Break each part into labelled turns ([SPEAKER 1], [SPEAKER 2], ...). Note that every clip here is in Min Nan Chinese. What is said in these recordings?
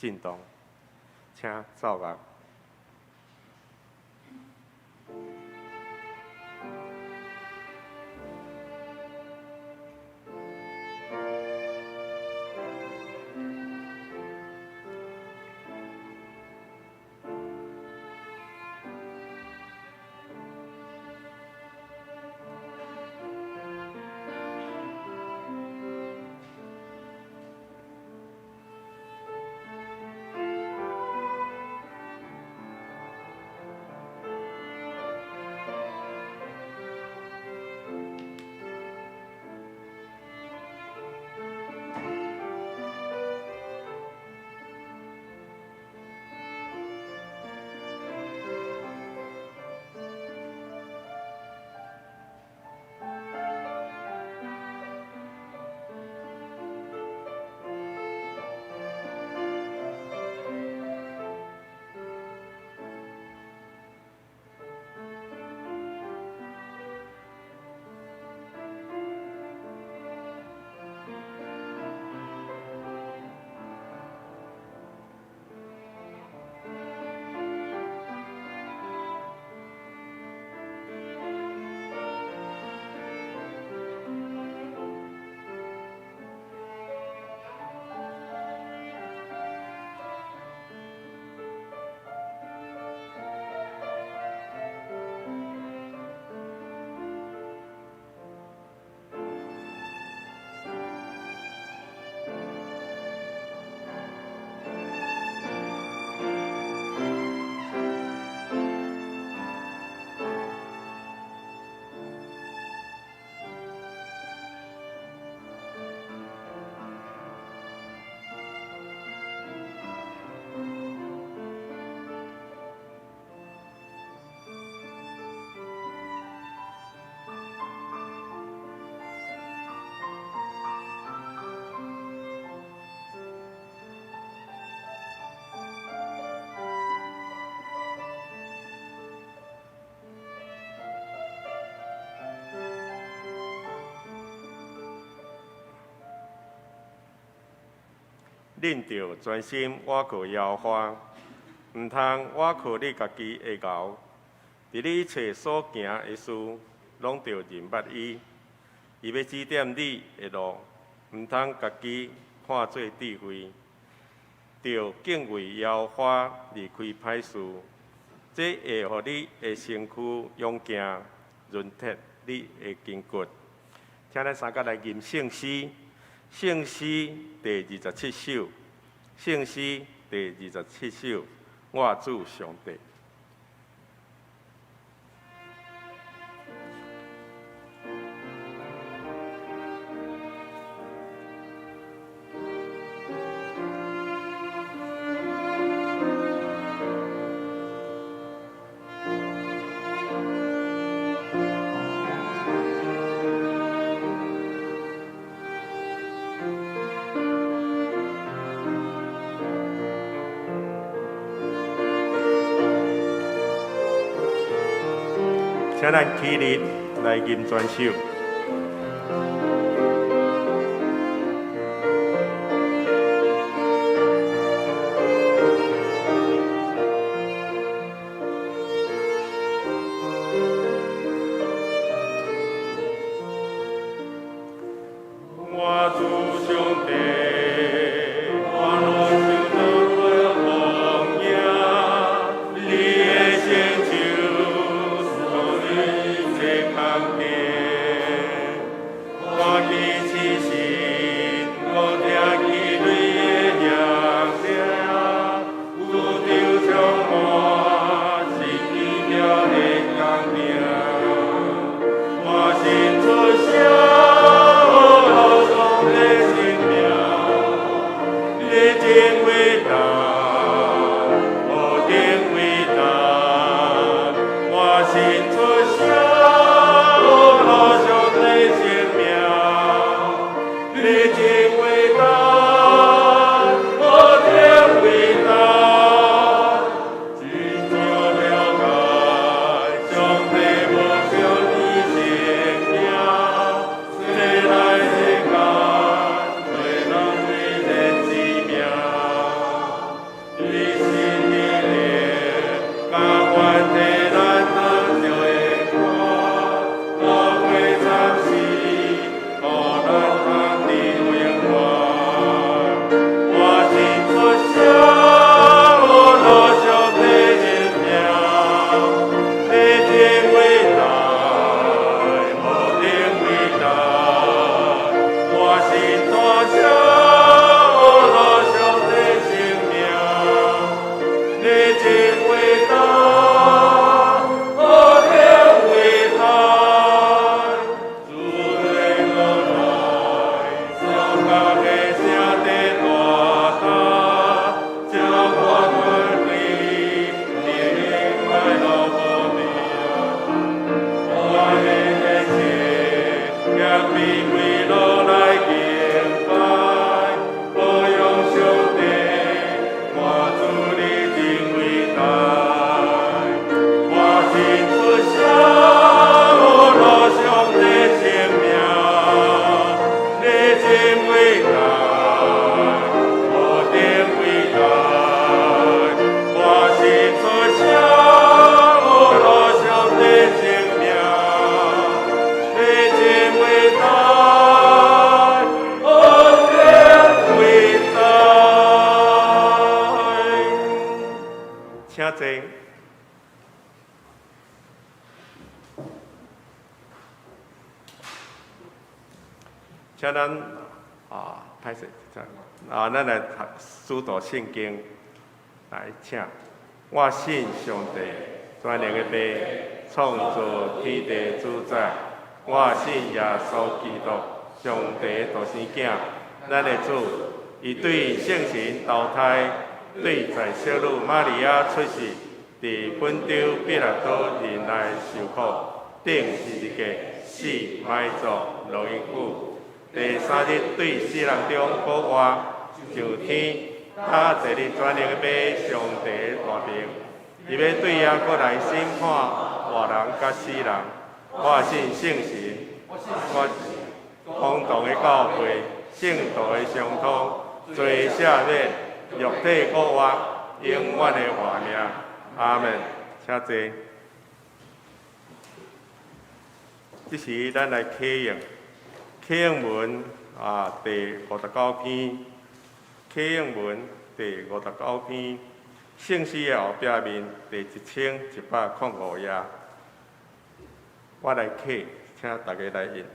[SPEAKER 1] 震動。請奏樂。恁著專心倚靠耶和華，毋通倚靠你家己的𠢕。佇你一切所行的事，攏著認捌伊，伊欲指點你的路，毋通家己看做智慧。著敬畏耶和華，離開歹事，這會予你的身軀勇健，潤澤你的筋骨。請咱三個來吟聖詩，聖詩第27首，聖詩第27首，我主上帝。請咱起立來吟全首。我主上帝，我攏想到你的榮耀，你的成就，所有一切看見。我起起身，我聽見你的聲音，宇宙充滿是奇妙的工程。我心出聲，頌你聖名，你真偉大，何等偉大！我心出聲，頌你聖名，你真偉大，何等偉大！真少了解，上帝無像你聖名，世來世間，做人偉人之名。請坐。請咱啊，歹勢，啊，咱來讀使徒聖經，來請。我信上帝，全能的父，創造天地主宰。我信耶穌基督，上帝獨生囝，咱的主，伊對聖神投胎，對在聖女瑪利亞出世，佇本丟彼拉多忍耐受苦，釘十字架，死埋葬，落陰府，第三日對死人中復活，上天，他坐佇全能的父上帝大爿，伊欲對遐閣來審判活人佮死人。我信聖神，我公同的教會，聖徒的相通，罪赦免，肉體復活，永遠的活命。阿門。請坐。這時，咱來啟用啟應文啊，第59篇，啟應文第59篇，聖詩的後壁面第1105頁，我來啟，請大家來應。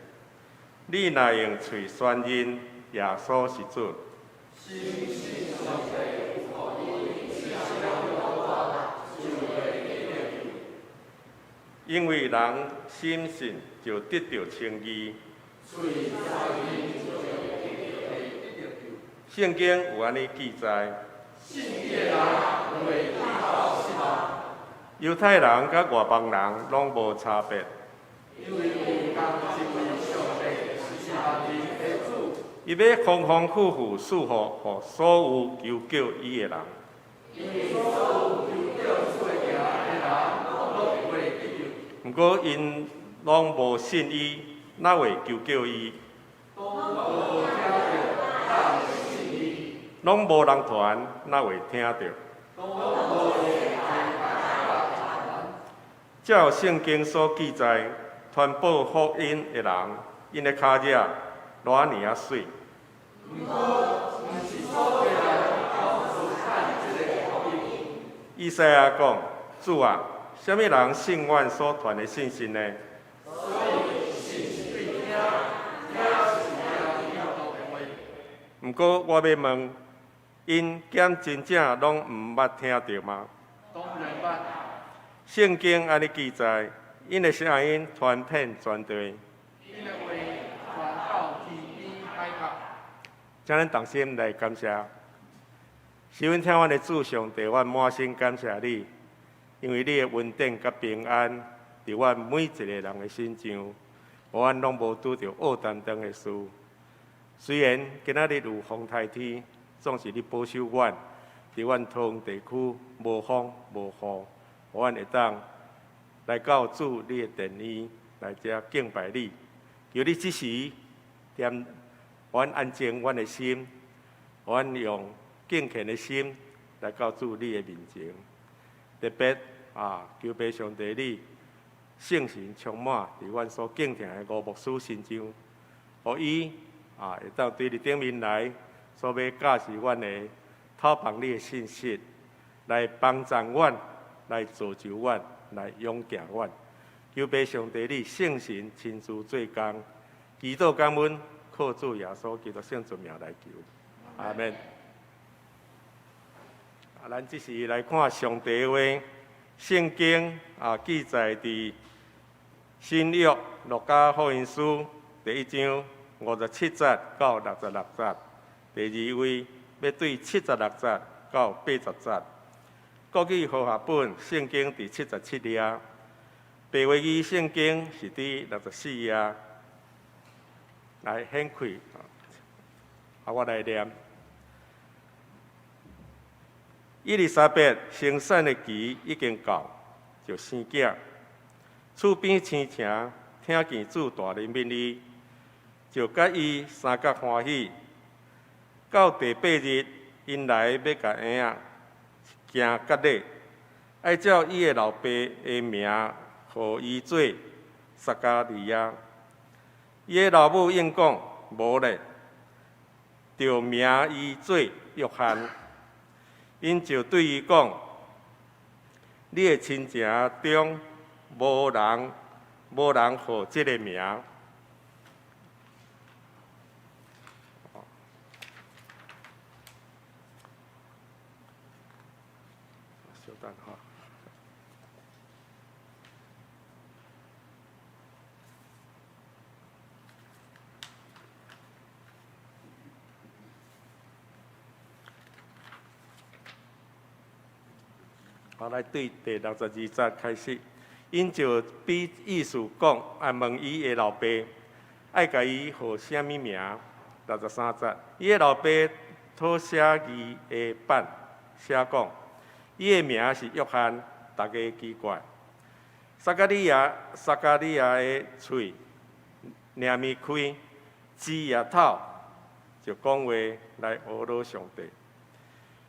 [SPEAKER 1] 你若用喙宣認耶穌是主，因為人心信就得著稱義。聖經有按呢記載。猶太人佮外邦人攏無差別。伊欲豐豐富富賜福予所有求叫伊的人。毋過𪜶攏無信伊，哪會求叫伊？攏無人傳，哪會聽著？照聖經所記載，傳報福音的人，𪜶的跤跡偌爾仔媠。以賽亞講：主啊，啥物人信阮所傳的信息呢？毋過我欲問，𪜶敢真正攏毋捌聽著嗎？聖經按呢記載，𪜶的聲音傳遍全地。請咱同心來感謝，是阮疼阮的主上帝，阮滿心感謝你，因為你的恩典佮平安，佇阮每一個人的身上，予阮攏無拄著惡擔當的事。雖然今仔日有風颱天，總是你保守阮，佇阮桃園地區無風無雨，予阮會當來到主你的殿裡來遮敬拜你。求你這時恬阮安靜阮的心，阮用敬虔的心來到主你的面前。特別啊，求父上帝你聖神充滿佇阮所敬聽的吳牧師身上，予伊啊會當對你頂面來所欲教示阮的透放你的信息，來幫助阮，來造就阮，來勇健阮。求父上帝你聖神親自做工，祈禱感恩，靠主耶穌基督聖尊名來求，阿門。啊，咱這時來看上帝的話，聖經啊記載佇新約路加福音書第一章57節到66節，第二位欲對76節到80節。國語和合本聖經佇77頁，白話字聖經是佇64頁。來掀開，啊，我來念。伊麗莎白生產的期已經到，就生囝。厝邊親情聽見主大憐憫伊，就佮伊相佮歡喜。到第八日，𪜶來欲共嬰仔行割禮，愛照伊的老爸的名號伊做撒迦利亞。伊的老母應講：無咧，著名伊做約翰。𪜶就對伊講：你的親情中無人無人號這个名。稍等哈。好，來對第六十二節開始，𪜶就比意思講，啊問伊的老爸，愛共伊號啥物名？六十三節，伊的老爸討寫字的板寫講，伊的名是約翰，逐家奇怪。撒迦利亞，撒迦利亞的喙爾暝開，舌也吐，就講話來呵咾上帝。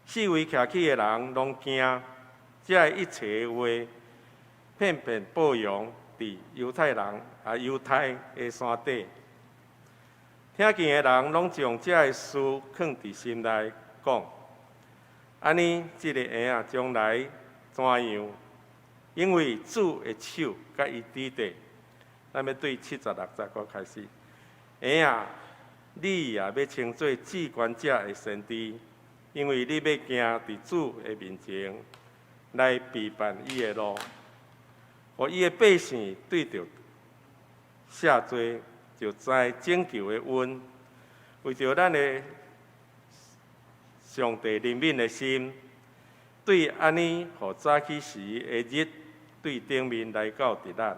[SPEAKER 1] 四圍徛起的人攏驚。這一切話，遍遍報揚佇猶太人啊猶太的山頂。聽見的人攏將這个事囥佇心內，講：按呢，這个嬰仔將來怎樣？因為主的手佮伊佇咧。咱欲對七十六節閣開始。嬰仔，你也欲稱做至懸者的先知，因為你欲行佇主的面前。來備辦伊的路，予伊的百姓對著赦罪，就知拯救的恩。為著咱的上帝憐憫的心，對按呢，予早起時的日對頂面來到佇咱，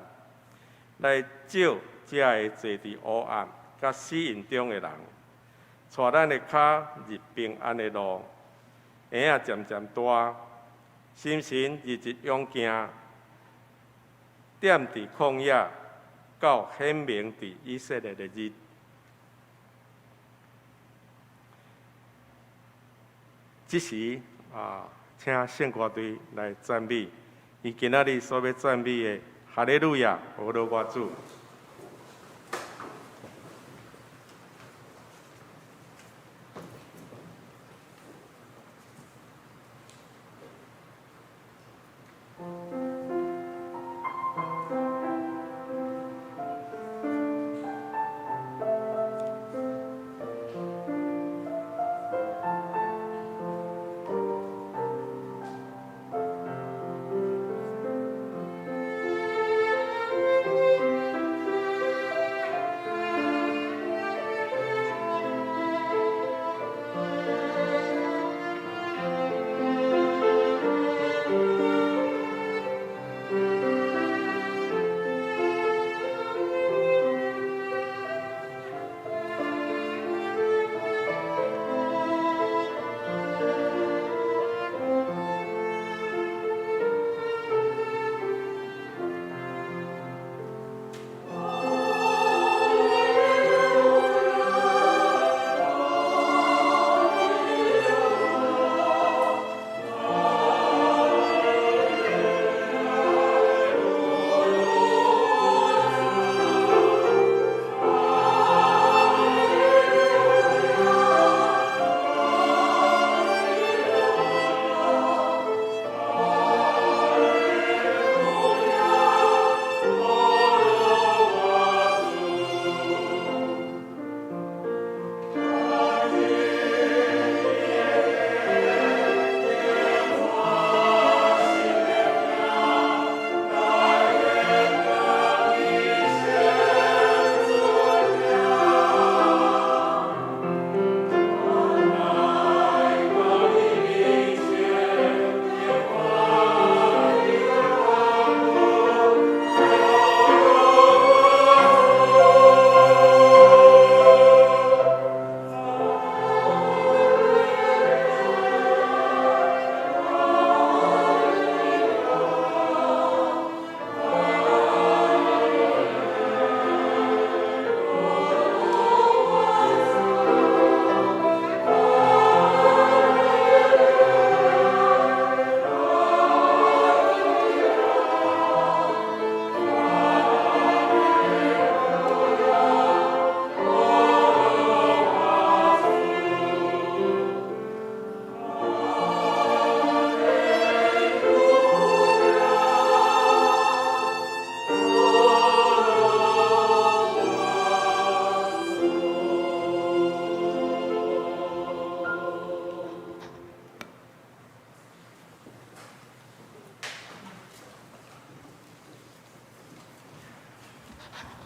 [SPEAKER 1] 來照遮个坐佇黑暗佮死蔭中的人，帶咱的跤入平安的路。嬰仔漸漸大。心神日日勇健，踮佇曠野，到顯明佇以色列的日。這時啊，請聖歌隊來讚美，伊今仔日所欲讚美的，哈利路亞，呵咾我主。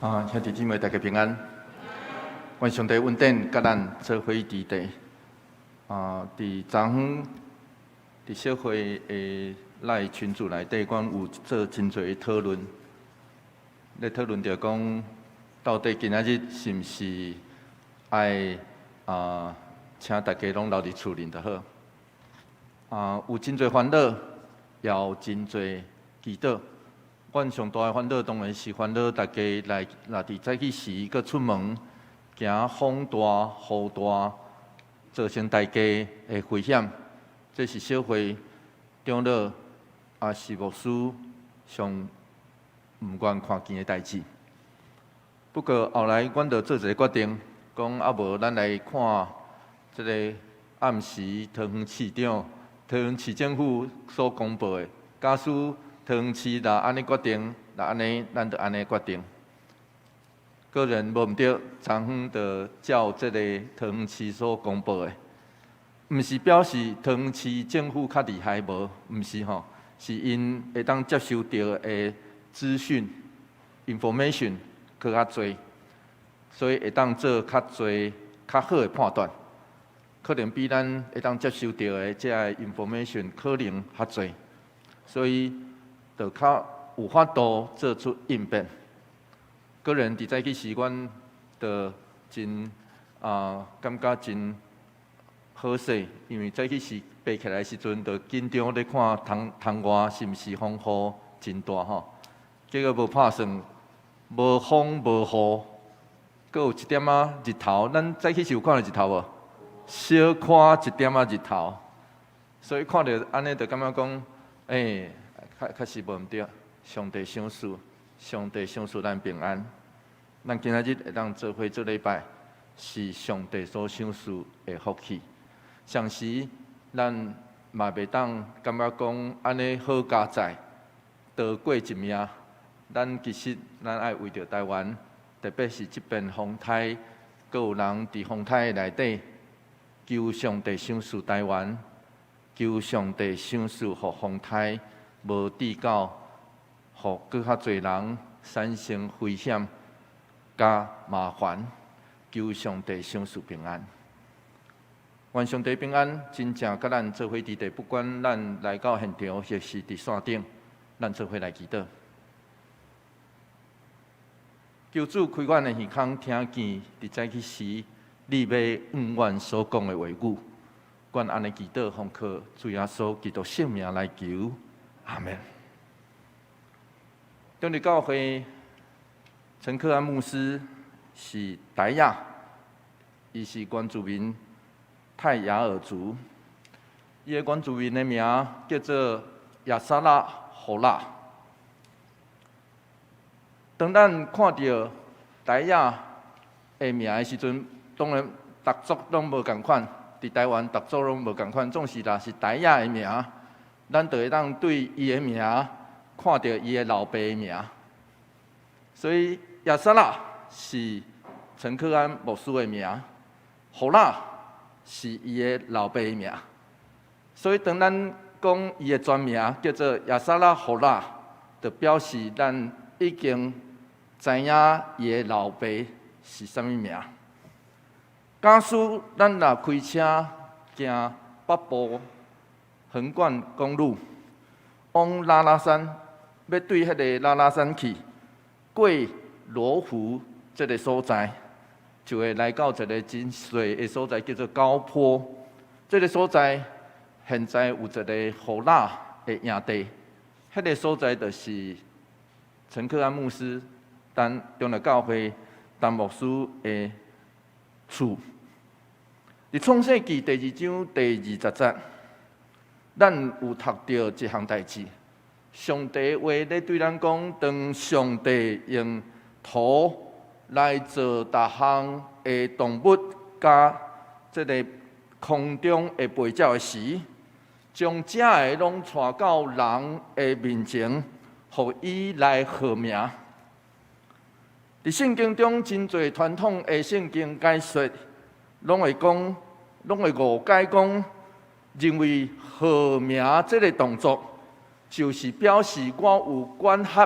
[SPEAKER 2] 啊，兄弟姊妹，大家平安。願上帝恩典佮咱做伙佇地。啊，佇昨昏佇小會的 LINE 群組內底，阮有做真濟討論。咧討論著講，到底今仔日是毋是愛啊，請大家攏留佇厝裡就好？啊，有真濟煩惱，也有真濟祈禱。阮上大的煩惱當然是煩惱大家來，若佇早起時閣出門，驚風大雨大，造成大家的危險。這是小會長老抑是牧師上毋願看見的代誌。不過後來，阮就做一个決定，講啊無咱來看這个暗時桃園市長、桃園市政府所公布的，假使桃園市若按呢決定，若按呢，咱就按呢決定。果然無毋對，昨昏就照這个桃園市所公布的，毋是表示桃園市政府較厲害無？毋是吼，是𪜶會當接收著的資訊 information 閣較濟，所以會當做較濟、較好的判斷，可能比咱會當接收著的這个 information 可能較濟，所以就較有法度做出應變。個人佇早起時，阮就真啊感覺真好勢，因為早起時爬起來時陣，就緊張咧看窗窗外是毋是風雨真大吼。結果無拍算，無風無雨，閣有一點仔日頭。咱早起時有看著日頭無？小看一點仔日頭，所以看著按呢，就感覺講，欸，確確實無毋對，上帝賞賜，上帝賞賜咱平安。咱今仔日會當做伙做禮拜，是上帝所賞賜的福氣。相時咱嘛袂當感覺講按呢好佳哉，逃過一命。咱其實咱愛為著台灣，特別是這邊風颱，閣有人佇風颱內底求上帝賞賜台灣，求上帝賞賜予風颱無致到，予閣較濟人產生危險佮麻煩，求上帝賞賜平安。願上帝平安，真正佮咱做伙佇地，不管咱來到現場或是佇線頂，咱做伙來祈禱。求主開阮的耳孔，聽見佇早起時，你欲向阮所講的話語。阮按呢祈禱，奉靠主耶穌基督聖名來求，阿門。中壢教會陳克安牧師是達雅，伊是原住民泰雅爾族，伊的原住民的名叫做亞薩拉霍拉。當咱看著達雅的名的時陣，當然逐族攏無仝款，佇台灣逐族攏無仝款，總是若是達雅的名，咱就會當對伊的名看著伊的老爸的名。所以亞薩拉是陳克安牧師的名，霍拉是伊的老爸的名。所以當咱講伊的全名叫做亞薩拉霍拉，就表示咱已經知影伊的老爸是啥物名。假使咱若開車行北部橫貫公路，往拉拉山，欲對彼个拉拉山去，過羅湖這个所在，就會來到一个真細的所在，叫做高坡。這个所在現在有一个霍拉的營地，彼个所在就是陳克安牧師當中壢教會陳牧師的厝。佇創世記第二章第二十節，咱有讀著一項代誌。上帝話咧對咱講，當上帝用土來造逐項的動物，佮這个空中的飛鳥的時，將這个攏帶到人的面前，予伊來號名。佇聖經中，真濟傳統的聖經解說，攏會講，攏會誤解講，認為號名這个動作，就是表示我有管轄，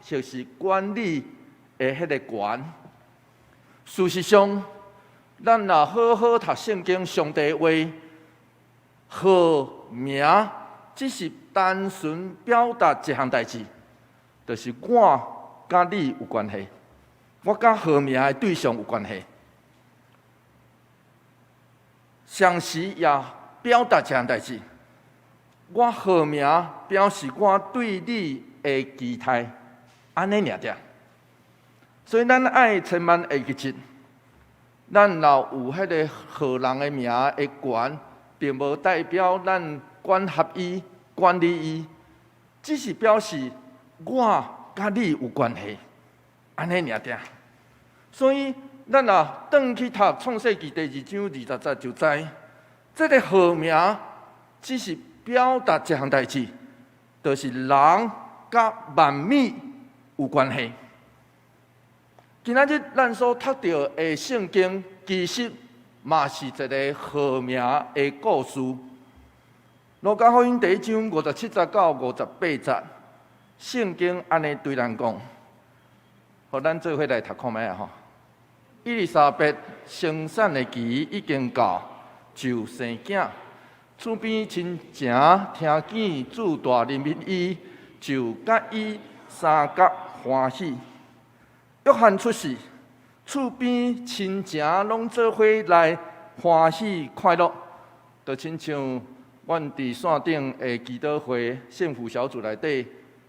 [SPEAKER 2] 或是管理的彼个權。事實上，咱若好好讀聖經，上帝話號名，只是單純表達一項代誌，就是我佮你有關係，我佮號名的對象有關係。同時也表達一項代誌，我號名表示我對你的期待，按呢爾爾。所以咱愛千萬會記得，咱若有彼个號人的名的權，並無代表咱管轄伊、管理伊，只是表示我佮你有關係，按呢爾爾。所以咱若轉去讀創世記第二章二十節就知，這个號名只是表達一項代誌，就是人佮萬物有關係。今仔日咱所讀著的聖經，其實嘛是一个號名的故事。路加福音第一章五十七節到五十八節，聖經按呢對咱講，予咱做伙來讀看覓啊吼。伊麗莎白生產的期已經到，就生囝。厝邊親情聽見主大憐憫伊，就佮伊相佮歡喜。約翰出世，厝邊親情攏做伙來歡喜快樂，就親像阮佇山頂的祈禱會幸福小組內底，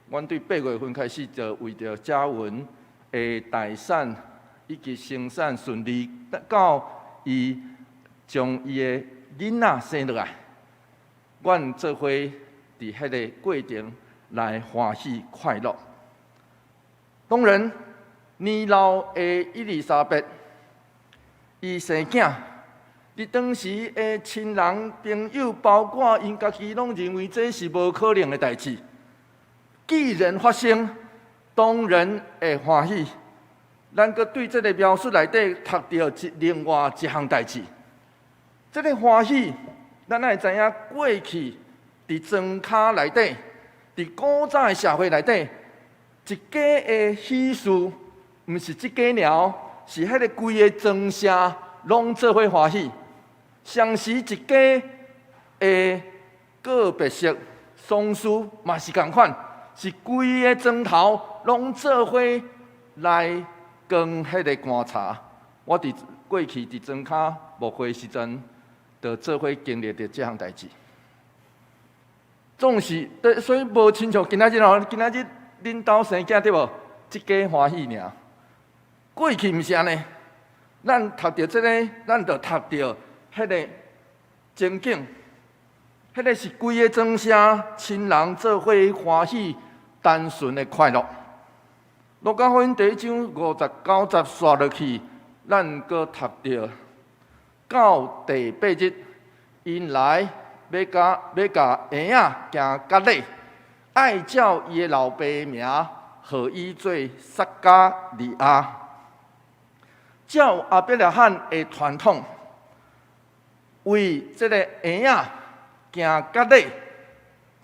[SPEAKER 2] 阮對八月份開始就為著嘉文的待產以及生產順利，到伊將伊的囡仔生落來，阮做伙佇彼个過程來歡喜快樂。當然，年老的伊麗莎白，伊生囝，佇當時的親人朋友，包括𪜶家己，攏認為這是無可能的代誌。既然發生，當然會歡喜。咱閣對這个描述內底讀著一另外一項代誌。這个歡喜，咱愛知影過去佇莊跤內底，佇古早的社會內底，一家的喜事，毋是這家爾，是彼个規个莊社攏做伙歡喜。同時一家的告別式、喪事嘛是仝款，是規个莊頭攏做伙來扛彼个棺柴。我佇過去佇莊跤牧會時陣，就做伙經歷著這項代誌。總是，所以無親像今仔日哦，今仔日恁兜生囝對無？這家歡喜爾。過去毋是按呢，咱讀著這个，咱就讀著彼个情景，彼个是規个莊社親人做伙歡喜、單純的快樂。路加福音第一章五十九節紲落去，咱閣讀著到第八日，𪜶來欲共欲共嬰仔行割禮，愛照伊的老爸名，號伊做撒迦利亞。照亞伯拉罕的傳統，為這个嬰仔行割禮，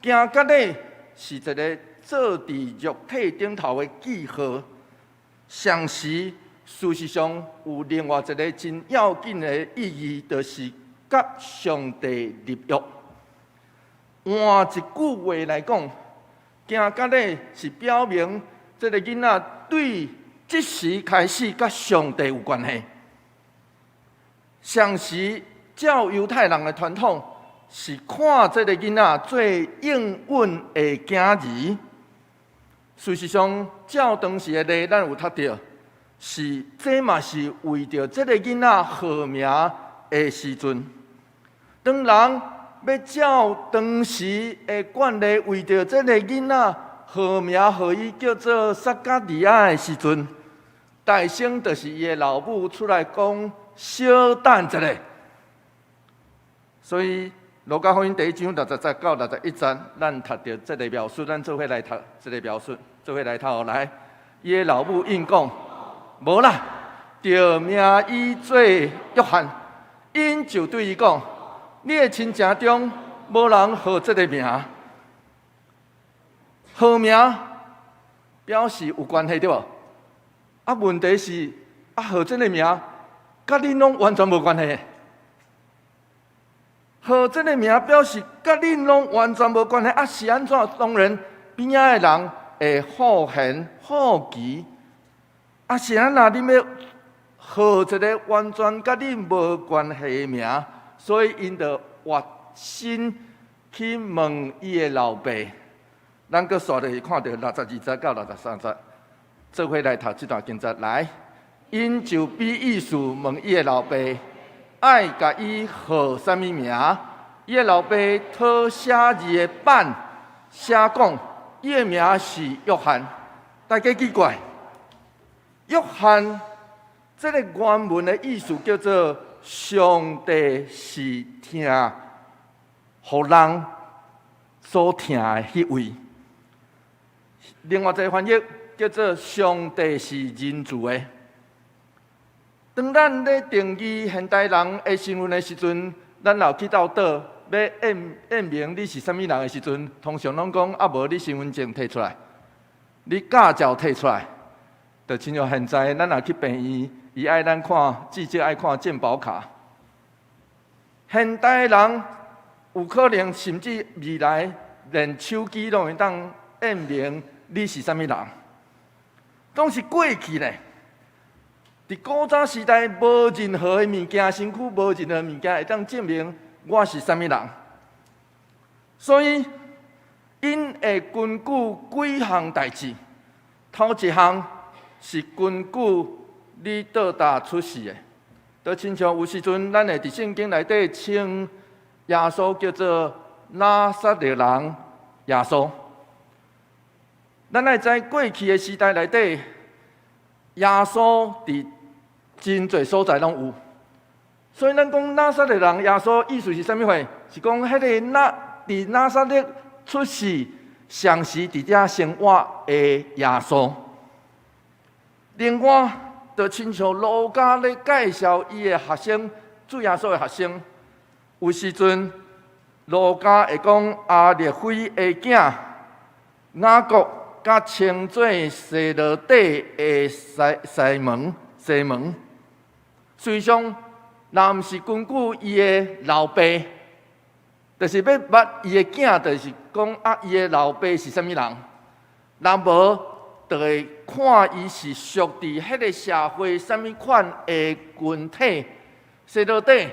[SPEAKER 2] 行割禮是一个做佇肉體頂頭的記號。同時，事實上有另外一个真要緊的意義，就是佮上帝立約。換一句話來講，行割禮是表明這个囡仔對這時開始佮上帝有關係。同時，照猶太人的傳統，是看這个囡仔做應允的囝兒。事實上，照當時的例，咱有讀著，是這嘛是為著這个囡仔號名的時陣。當人欲照當時的慣例，為著這个囡仔號名，予伊叫做撒迦利亞的時陣，大聲就是伊的老母出來講：稍等一下。所以，路加福音第一章六十節到六十一節，咱讀著這个描述，咱做伙來讀這个描述，做伙來讀來。伊的老母應講：無啦，著名伊做約翰。𪜶就對伊講：你的親情中無人號這个名。號名表示有關係對無？啊，問題是啊，號這个名，佮恁攏完全無關係。號這个名表示佮恁攏完全無關係。啊，是按怎？當然邊仔的人會好閒好奇。啊，是按怎？恁欲號一个完全佮恁無關係的名，所以𪜶就活心去問伊的老爸。咱閣紲落去看著62節到63節，做伙來讀這段經節來。𪜶就比意思問伊的老爸，愛共伊號啥物名？伊的老爸討寫字的板寫講，伊的名是約翰。大家奇怪，約翰這个原文的意思叫做上帝是聽，予人所聽的彼位。另外一个翻譯叫做上帝是仁慈的。當咱咧定義現代人的身份的時陣，咱若去到佗欲驗明你是啥物人的時陣，通常攏講啊無你身份證提出來，你駕照提出來，就親像現在咱若去病院，伊愛咱看，至少愛看健保卡。現代人有可能甚至未來連手機攏會當驗明你是啥物人，攏是過去咧。佇古早時代，無任何的物件，身軀無任何物件會當證明我是啥物人。所以，𪜶會根據幾項代誌。頭一項是根據你佗佗出世的，就親像有時陣，咱會佇聖經內底稱耶穌叫做拿撒勒人耶穌。咱愛知過去的時代內底，耶穌佇真濟所在攏有，所以咱講拿撒勒人耶穌意思是啥物貨？是講彼个佇拿撒勒出世，常時佇遮生活的耶穌。另外，就親像路加咧介紹伊的學生，主耶穌的學生，有時陣路加會講亞勒腓的囝雅各，佮稱做西羅底的西門。事實上，若毋是根據伊的老爸，就是欲捌伊的囝，就是講啊，伊的老爸是啥物人？若無，就會看伊是屬佇彼个社會啥物款的群體。西羅底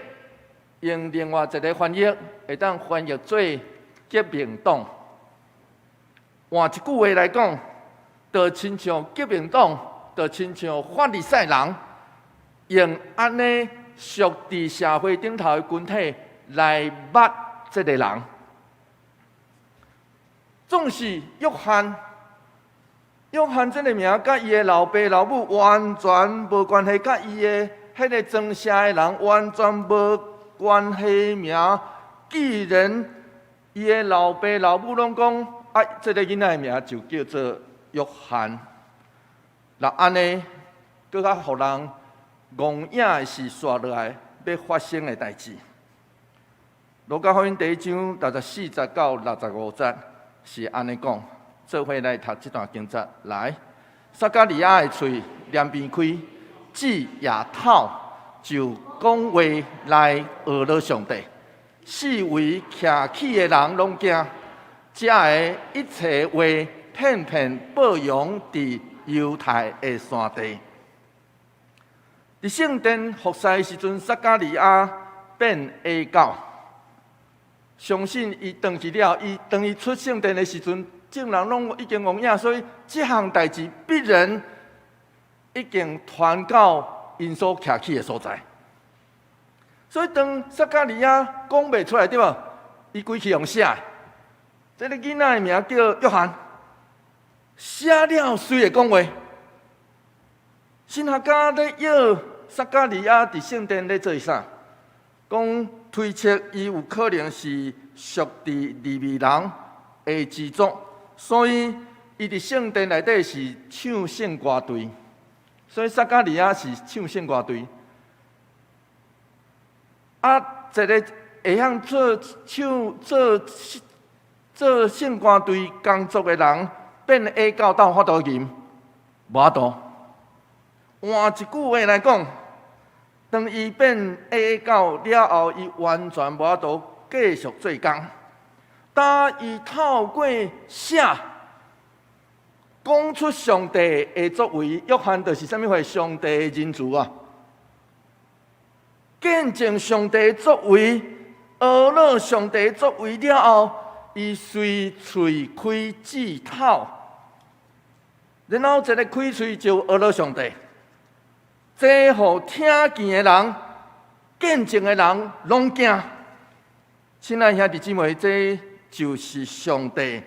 [SPEAKER 2] 用另外一个翻譯，會當翻譯做革命黨。換一句話來講，就親像革命黨，就親像法利賽人，用按呢屬佇社會頂頭的群體來捌這个人。總是約翰，約翰這个名，佮伊的老爸老母完全無關係，佮伊的彼个莊社的人完全無關係名。既然伊的老爸老母攏講，啊，這个囡仔的名就叫做約翰。那按呢，閣較予人戇影的是紲落來欲發生的代誌。路加福音第一章64節到65節是按呢講，做伙來讀這段經節來。撒迦利亞的喙連邊開，舌也透，就講話來呵咾上帝。四圍徛起的人攏驚，遮的一切話遍遍報揚佇猶太的山地。佇聖殿服侍的時陣，撒迦利亞變啞狗。相信伊轉去了，伊當伊出聖殿的時陣，眾人攏已經戇影，所以這項代誌必然已經傳到𪜶所徛起的所在。所以當撒迦利亞講袂出來對無？伊規氣用寫的，這个囡仔的名叫約翰，寫了隨會講話。神學家咧約撒迦利亞佇聖殿咧做啥？講推測伊有可能是屬佇利未人的支族，所以伊佇聖殿內底是唱聖歌隊，所以撒迦利亞是唱聖歌隊。啊，一个會曉做唱做做聖歌隊工作的人，變啞狗，敢有法度吟？無法度。換一句話來講，當伊變矮狗了後，伊完全無法度繼續做工。當伊透過寫講出上帝的作為，約翰就是啥物貨？上帝的仁慈啊！見證上帝作為，學了上帝作為了後，伊隨喙開舌頭，然後這个開喙就學了上帝，這予聽見的人、見證的人攏驚。親愛兄弟姊妹，這就是上帝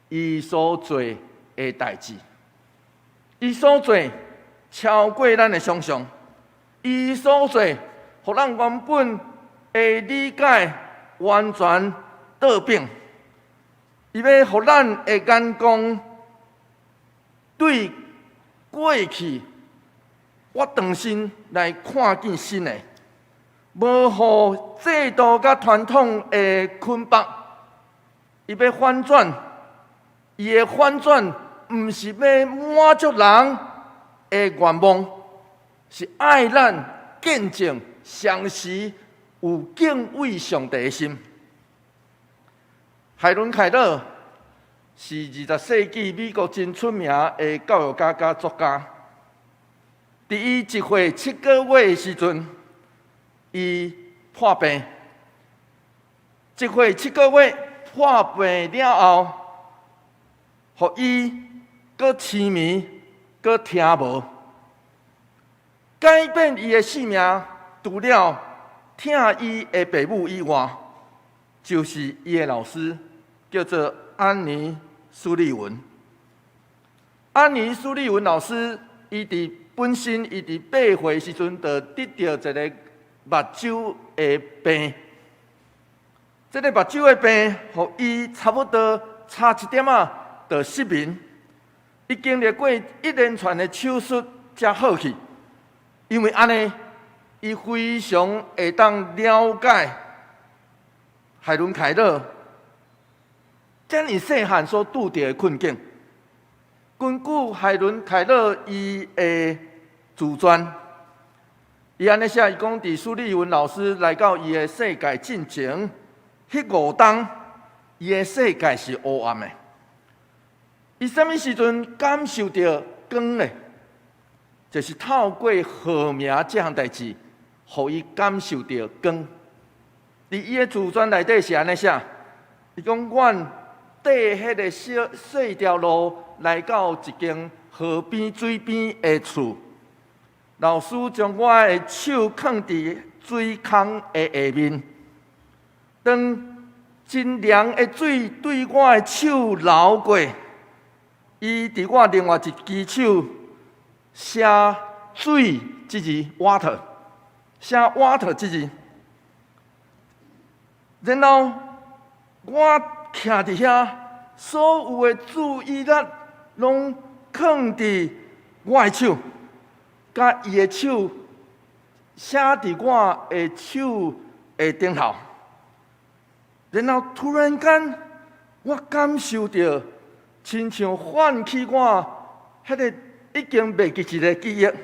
[SPEAKER 2] 伊所做的代誌，伊所做超過咱的想象，伊所做，予咱原本的理解完全倒反。伊欲予咱的眼光對過去，我重新來看見新的，無予制度佮傳統的捆綁。伊欲反轉，伊的反轉毋是欲滿足人的願望，是愛咱見證相時有敬畏上帝的心。海倫凱勒是20世紀美國真出名的教育家佮作家。佇伊1歲7個月的時陣，伊破病。一歲七個月破病了後，予伊閣痴迷，閣聽無，改變伊的性命，除了疼伊的爸母以外，就是伊的老師，叫做安妮·蘇利文。安妮·蘇利文老師，伊佇本身，伊佇8歲時陣，就得著一个目睭的病。這个目睭的病，予伊差不多差一點仔就失明。伊經歷過一連串的手術才好去。因為按呢，伊非常會當了解海倫凱勒遮爾細漢所拄著的困境。根據海倫凱勒伊的自傳，伊按呢寫，伊講佇蘇利文老師來到伊的世界進前，彼5冬，伊的世界是烏暗的。伊啥物時陣感受著光呢？就是透過號名這項代誌，予伊感受著光。佇伊的自傳內底是按呢寫，伊講阮綴彼个小細條路來到一間河邊水邊的厝，老師將我的手囥佇水空的下面，當真涼的水對我的手流過，伊佇我另外一支手寫水這字 water，寫 water 這字，然後我徛佇遐，所有的注意力攏囥佇我的手，佮伊的手寫佇我的手的頂頭，然後突然間，我感受著，親像喚起我彼个已經袂記一个記憶，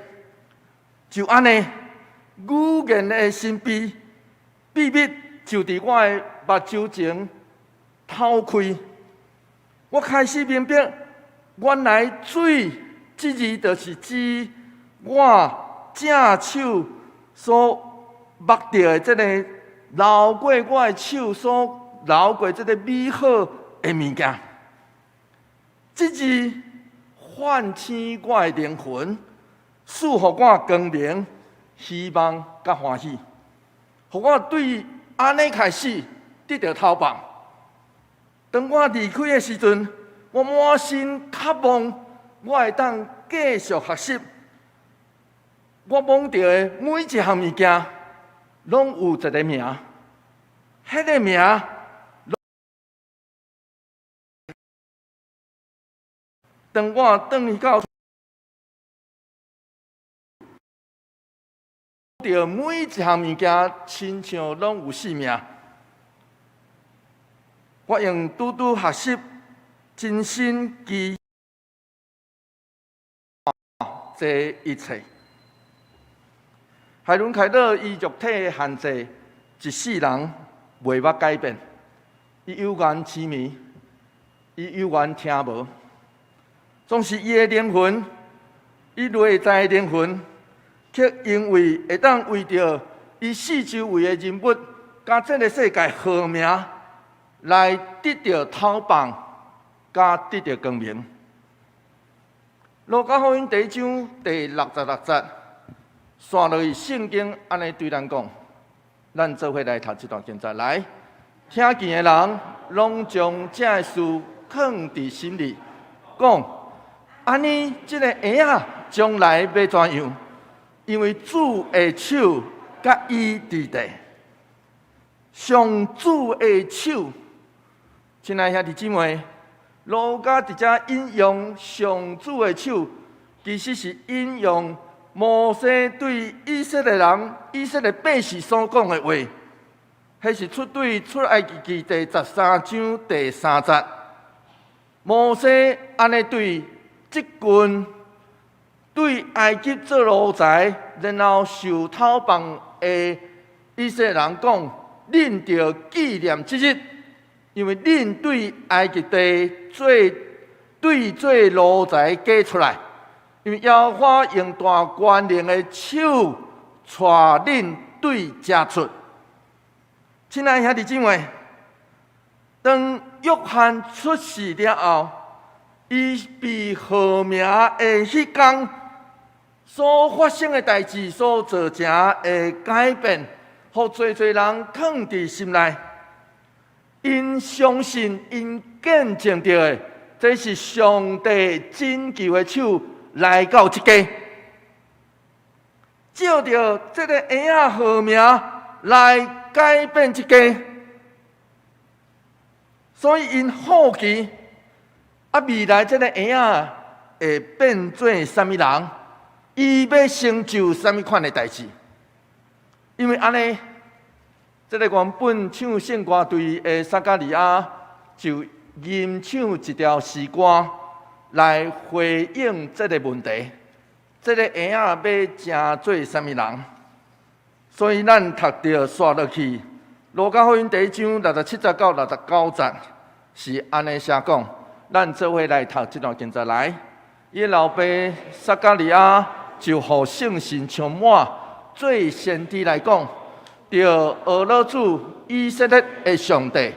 [SPEAKER 2] 就按呢，語言的神秘秘密就佇我的目睭前透開。我開始明白，原來水這字就是指我正手所目著的這個流過我的手所流過這个美好的物件。這字喚醒我的靈魂，賜予我光明、希望佮歡喜，予我對按呢開始得著透放。當我離開的時陣，我滿心渴望我會當繼續學習。我摸著的每一項物件，攏有一个名，彼个名。當我轉去到，著每一項物件，親像攏有姓名。我用拄拄學習，真心記這一切。海倫凱勒伊肉體的限制，一世人袂捌改變。伊有緣痴迷，伊有緣聽無，總是伊的靈魂，伊內在的靈魂，卻因為會當為著伊四周圍的人物，佮這个世界號名，來得著討棒，佮得著光明。路加福音第一章第66節，紲落去聖經按呢對咱講，咱做伙來讀這段經節來。聽見的人攏將這个事囥佇心裡，講：按呢，這个嬰仔將來欲怎樣？因為主的手佮伊佇咧，上主的手。親愛兄弟姊妹，路加佇遮引用上主的手，其實是引用摩西對以色列人、以色列百姓所講的話。彼是出對出埃及記第13章第3節。摩西按呢對這群對埃及做奴才，然後受討棒的以色列人講：恁著紀念這日，因為恁對埃及地做對做奴才過出來，因為耶和華用大權能的手帶恁對遮出。親愛兄弟姊妹，當約翰出世了後，伊被號名的彼工所發生的代誌，所造成的改變，予濟濟人囥佇心內。𪜶相信，𪜶見證著的，這是上帝拯救的手來到這家，藉著這个嬰仔號名來改變這家，所以𪜶好奇啊，未來這个嬰仔會變做啥物人？伊欲成就啥物款的代誌？因為按呢，這个原本唱聖歌隊的撒迦利亞就吟唱一條詩歌來回應這个問題：這个嬰仔欲成做啥物人？所以咱讀著紲落去，路加福音第一章67節到69節是按呢寫講，咱做伙來讀這段經節來。伊老爸撒迦利亞就予聖神充滿，做先知來講，著呵咾主以色列的上帝，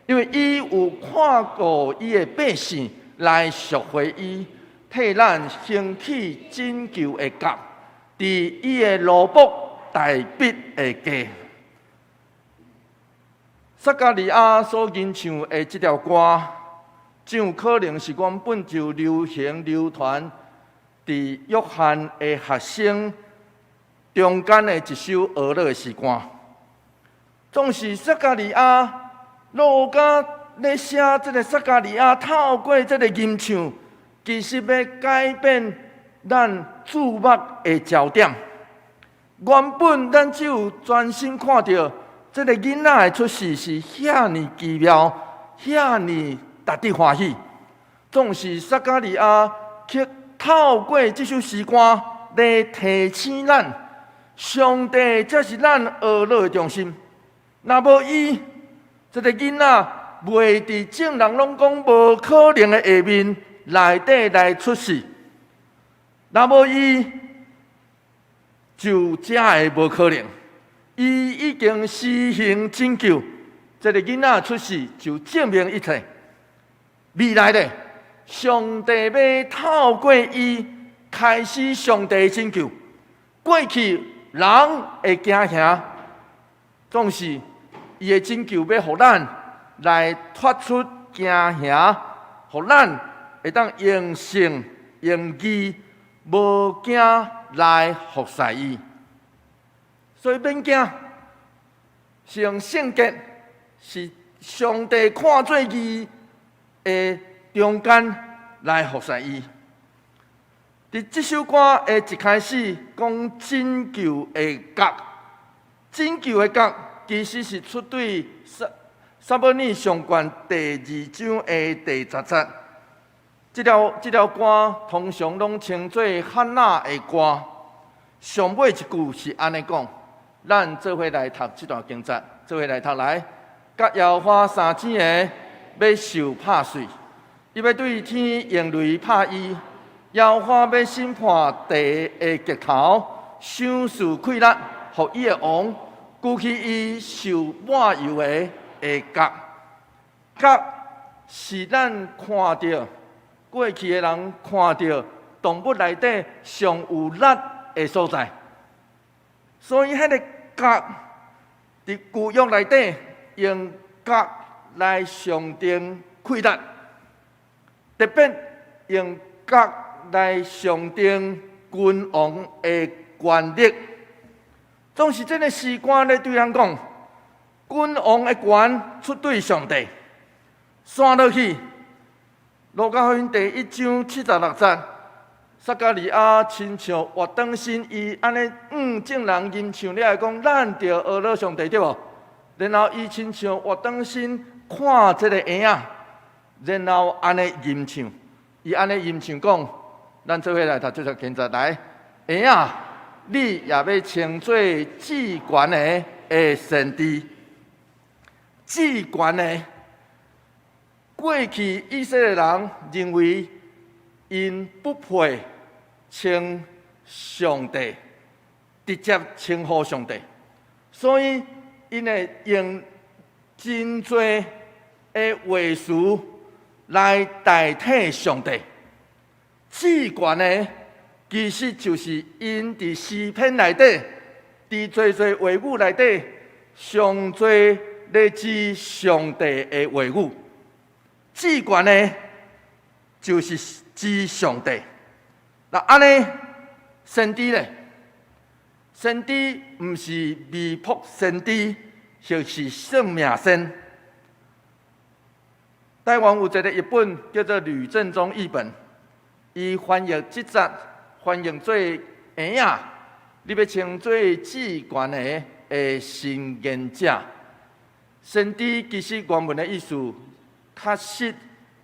[SPEAKER 2] 因為伊有看顧伊的百姓來贖回伊，替咱興起拯救的角，佇伊的奴僕大衛的家。撒迦利亞所吟唱的這條歌，真有可能是原本就流行流傳佇約翰的學生中間的一首呵咾的詩歌。總是撒迦利亞路加咧寫這个撒迦利亞透過這个吟唱，其實欲改變咱注目的焦點。原本咱只有專心看著這个囡仔的出世是遐爾奇妙，遐爾值得歡喜。總是撒迦利亞卻透過這首詩歌來提醒咱，上帝才是咱呵咾的中心。若無伊，這个囡仔袂佇眾人攏講無可能的下面內底來出世。若無伊，就才會無可能。伊已經施行拯救，這个囡仔出世就證明一切。未來咧，上帝欲透過伊開始上帝拯救。過去人會驚嚇，總是伊的拯救欲予咱來脫出驚嚇，予咱會當用信用義無驚來服侍伊。所以免驚，是用聖潔，是上帝看做義的中間來服侍伊。佇這首歌的一開始講拯救的角，拯救的角其實是出對撒母耳上卷第2章的第10節。這條歌通常攏稱做漢娜的歌，上尾一句是按呢講，咱做伙來讀這段經節，做伙來讀來。佮耶和華三星的欲受拍碎，伊欲對天用雷拍伊。耶和華欲審判地的極頭，賞賜氣力，予伊的王，舉起伊受抹油的的角。角是咱看著過去的人看著動物內底上有力的所在，所以彼个角佇舊約內底用角來象徵氣力，特別用角來象徵君王的權力。總是這个詩歌咧對咱講，君王的權出對上帝。紲落去，路加福音第一章七十六節，撒迦利亞親像活轉身，伊按呢眾人吟唱了後講，咱著呵咾上帝對無？然後伊親像活轉身看這个嬰仔，然後按呢吟唱，伊按呢吟唱講，咱做伙來讀這節經節來，嬰仔，你也欲稱做至懸的的先知，至懸的。過去以色列人認為𪜶不配稱上帝，直接稱呼上帝，所以𪜶會用真濟的話詞來代替上帝。至懸的其實就是𪜶佇詩篇內底，佇濟濟話語內底，上濟咧指上帝的話語。至懸的，就是指上帝。那按呢，先知咧？先知毋是未卜先知，或是算命仙。台灣有一個譯本叫做呂振中譯本，伊翻譯這節翻譯做嬰仔，你欲稱做至懸的的申言者。先知其實原文的意思，確實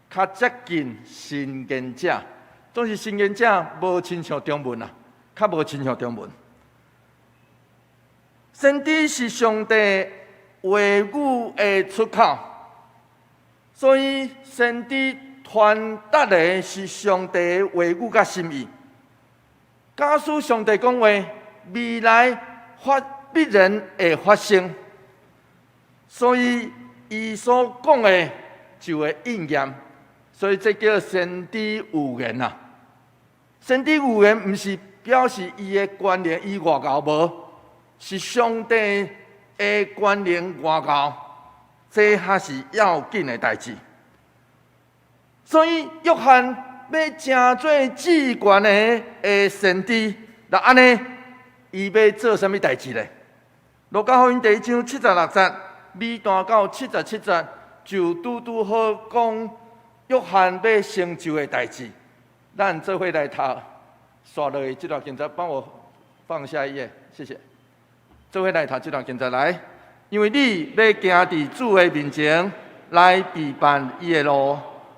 [SPEAKER 2] 較接近申言者，總是申言者無親像中文啊，較無親像中文。先知是上帝話語的出口，所以先知傳達的是上帝的話語佮心意。假使上帝講話，未來發必然會發生，所以伊所講的就會應驗，所以這叫先知預言啊。先知預言毋是表示伊的權能伊偌𠢕無，是上帝的權能偌𠢕，這才是要緊的代誌。所以約翰欲成做至懸的的先知，那按呢，伊欲做啥物代誌咧？路加福音第一章七十六節，尾段到七十七節，就拄拄好講約翰欲成就的代誌。咱做伙來讀，紲落去這段經節，幫我放下一頁，謝謝。做伙來讀這段經節來，因為你欲行佇主的面前來備辦伊的路，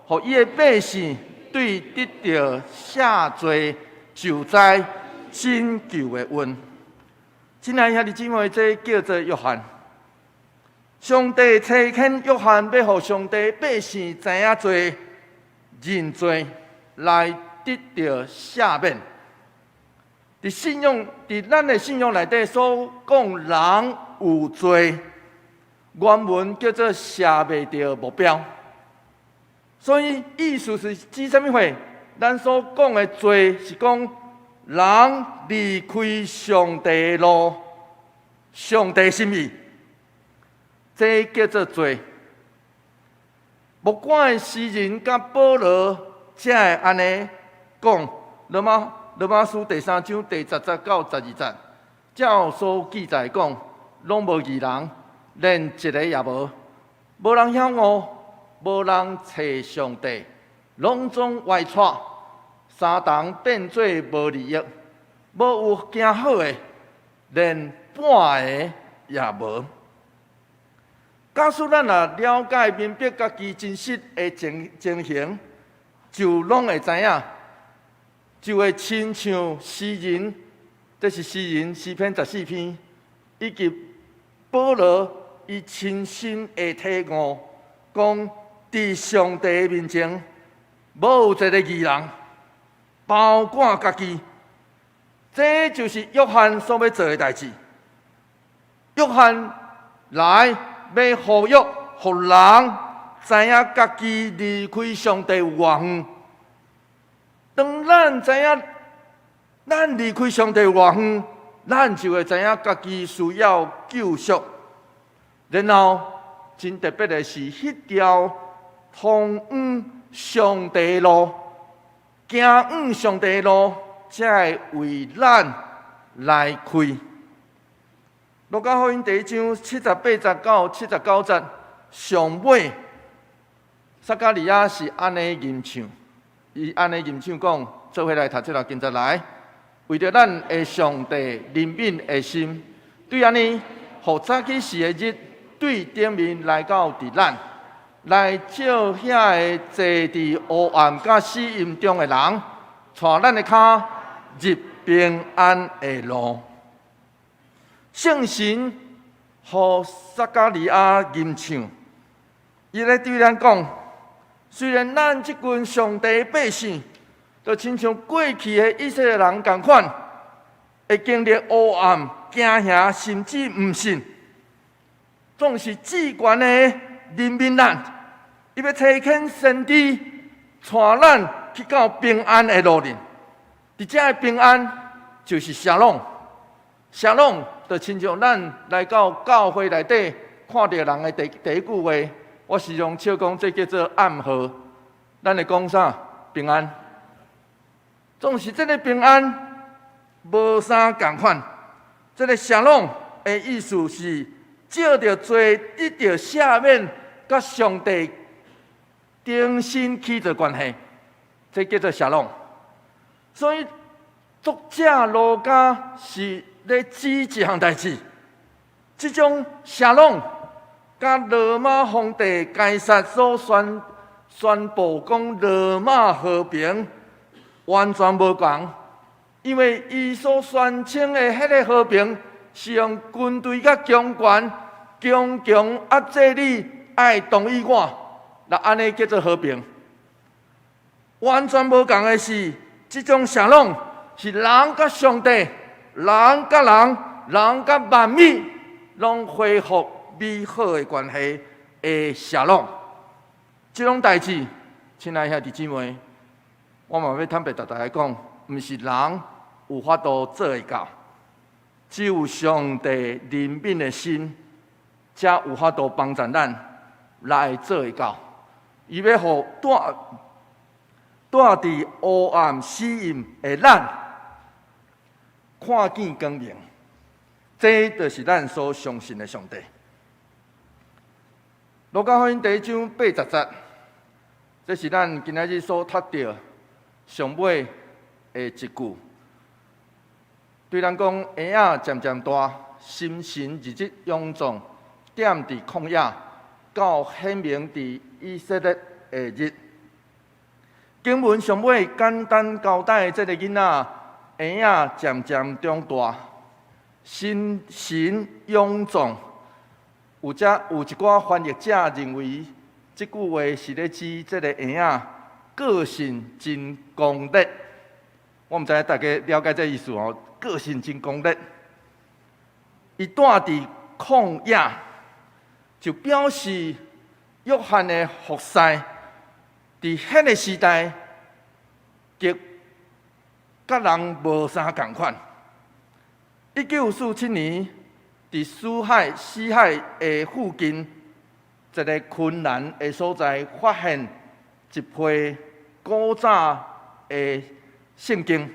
[SPEAKER 2] 予伊的百姓對得著赦罪、救災、拯救的恩。親愛兄弟姊妹，這叫做約翰。上帝差遣約翰，欲予上帝百姓知影罪、認罪，來得著赦免。佇信仰，佇咱的信仰內底所講，人有罪，原文叫做射袂著目標。所以意思是指啥物貨？咱所講的罪是講人離開上帝的路，上帝心意，這叫做罪。木管的詩人佮保羅才會按呢講，羅馬書第三章第十節到十二節，照所記載講，攏無義人，連一个也無，無人曉悟，無人揣上帝，攏總歪跍，相同變做無利益，無有行好的，連半个也無。假使咱若了解明白家己真實的情形，就攏會知影，就會親像詩人這是詩人詩篇14篇，以及保羅伊親身的體悟，講佇上帝面前，無有一个義人，包括家己。這就是約翰所欲做的代誌。約翰來欲呼籲，予人知影家己離開上帝有偌遠。當咱知影咱離開上帝有偌遠，咱就會知影家己需要救贖。然後真特別的是，彼條通往上帝路，行往上帝路，才會為咱來開。路加福音第一章78節到79節，上尾撒迦利亞是按呢吟唱，伊按呢吟唱講，做伙來讀這個經節來，為著咱的上帝憐憫的心，對按呢，予早起時的日對頂面來到佇咱，來照遐个坐佇黑暗佮死蔭中的人，帶咱的跤入平安的路。聖神予撒迦利亞吟唱，伊咧對咱講：雖然咱這群上帝百姓，就親像過去的以色列人仝款，會經歷黑暗、驚嚇，甚至毋信，總是至懸的憐憫咱，伊欲差遣先知，帶咱去到平安的路裡。佇遮的平安就是沙龍，沙龍就親像咱來到教會內底看著人的第第一句話，我時常笑講，這叫做暗號。咱會講啥？平安。總是這个平安無啥仝款。這个沙龍的意思是藉著罪得著赦免，佮上帝重新起做關係，這叫做沙龍。所以作者路加是咧指一項代誌，這種沙龍佮羅馬皇帝凱撒所宣布講羅馬和平完全無仝，因為伊所宣稱的彼个和平是用軍隊佮強權強強壓制你，愛同意我，那按呢叫做和平。完全無仝的是，這種沙龍是人佮上帝、人佮人、人佮萬物，攏恢復美好的關係的沙龍。這種代誌，親愛兄弟姊妹，我嘛欲坦白逐大家講，毋是人有法度做會到，只有上帝憐憫的心，才有法度幫助咱來做會到。伊欲予蹛佇黑暗死蔭的咱看見光明，這就是咱所相信的上帝。路加福音第一章80節，這是咱今仔日所讀著上尾的一句。對咱講，嬰仔漸漸大，心神日益勇壯，踮佇曠野，到顯明佇以色列的日。經文上尾簡單交代，這个囡仔嬰仔漸漸長大，心神勇壯。有遮有一寡翻譯者認為，這句話是咧指這个嬰仔個性真剛烈。我毋知影大家了解這意思哦，個性真剛烈。伊蹛佇曠野，就表示約翰的服侍，佇彼个時代，極佮人無啥仝款。1947年，佇死海的附近，一个昆蘭的所在，發現一批古早的聖經。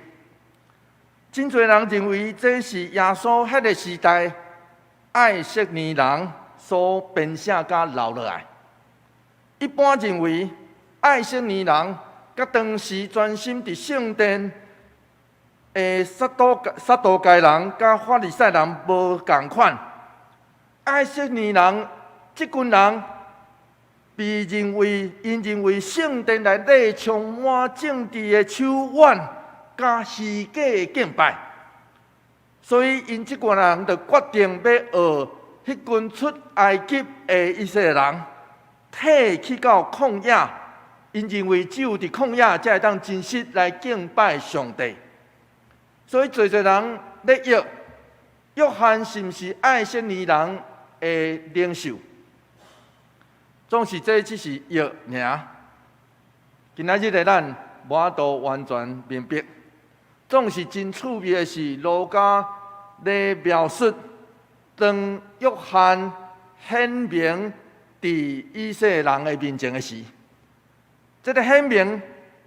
[SPEAKER 2] 真濟人認為這是耶穌彼个時代愛色尼人所編寫佮留落來。一般認為，愛色尼人佮當時專心佇聖殿的撒都該人佮法利賽人無仝款。愛色尼人這群人被認為，𪜶認為聖殿內底充滿政治的手腕佮虛假的敬拜。所以𪜶這群人就決定欲學彼群出埃及的以色列人，退去到曠野。𪜶認為只有佇曠野才會當真實來敬拜上帝。所以濟濟人咧約約翰是毋是愛色尼人的領袖？總是這只是約爾。今仔日的咱無法度完全明白。總是真趣味的是，路加咧描述當約翰顯明佇以色列人的面前的時，這个顯明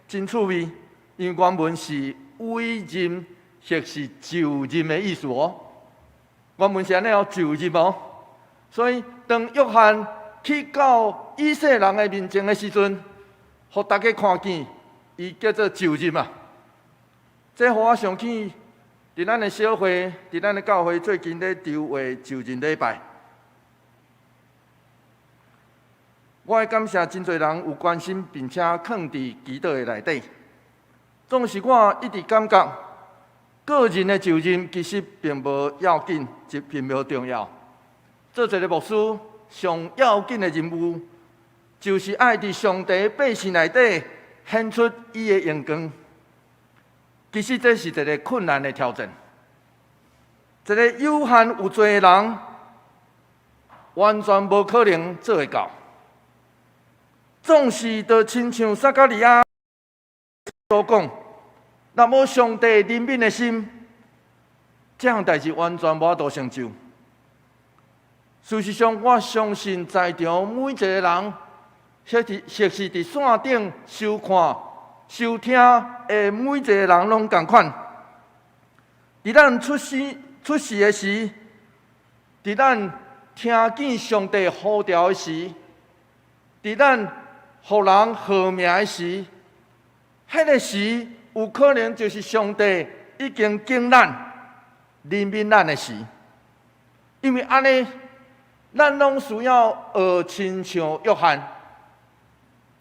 [SPEAKER 2] 真趣味，因為原文是委任或是就任的意思哦。原文是按呢哦，就任哦。所以當約翰去到以色列人的面前的時陣，予大家看見，伊叫做就任啊。這予我想起，佇咱的小會，佇咱的教會最近咧籌劃就任禮拜。我愛感謝真濟人有關心，並且囥佇祈禱的內底。總是我一直感覺，個人的就任其實並無要緊，就並無重要。做一个牧師，上要緊的任務，就是愛佇上帝百姓內底顯出伊的榮光。其實這是一个困難的挑戰，一个有限有罪的人，完全無可能做會到。總是就親像撒迦利亞所講，若無上帝憐憫的心，這項代誌完全無法度成就。事實上，我相信在場每一个人，或是佇線頂收看、收聽的每一個人攏仝款。佇咱出世出世的時，佇咱聽見上帝呼召的時，佇咱予人號名的時，彼个時有可能就是上帝已經揀咱、憐憫咱的時。因為按呢，咱攏需要學親像約翰，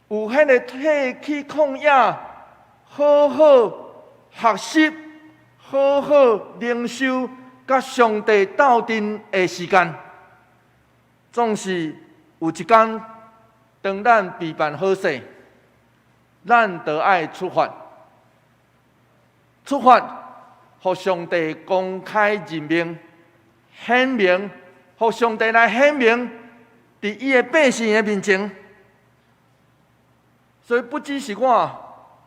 [SPEAKER 2] 有彼个退去曠野，好好學習、好好靈修，佮上帝鬥陣的時間。總是有一天，當咱備辦好勢，咱就愛出發，出發，予上帝公開任命、顯明，予上帝來顯明，佇伊的百姓的面前。所以不只是我，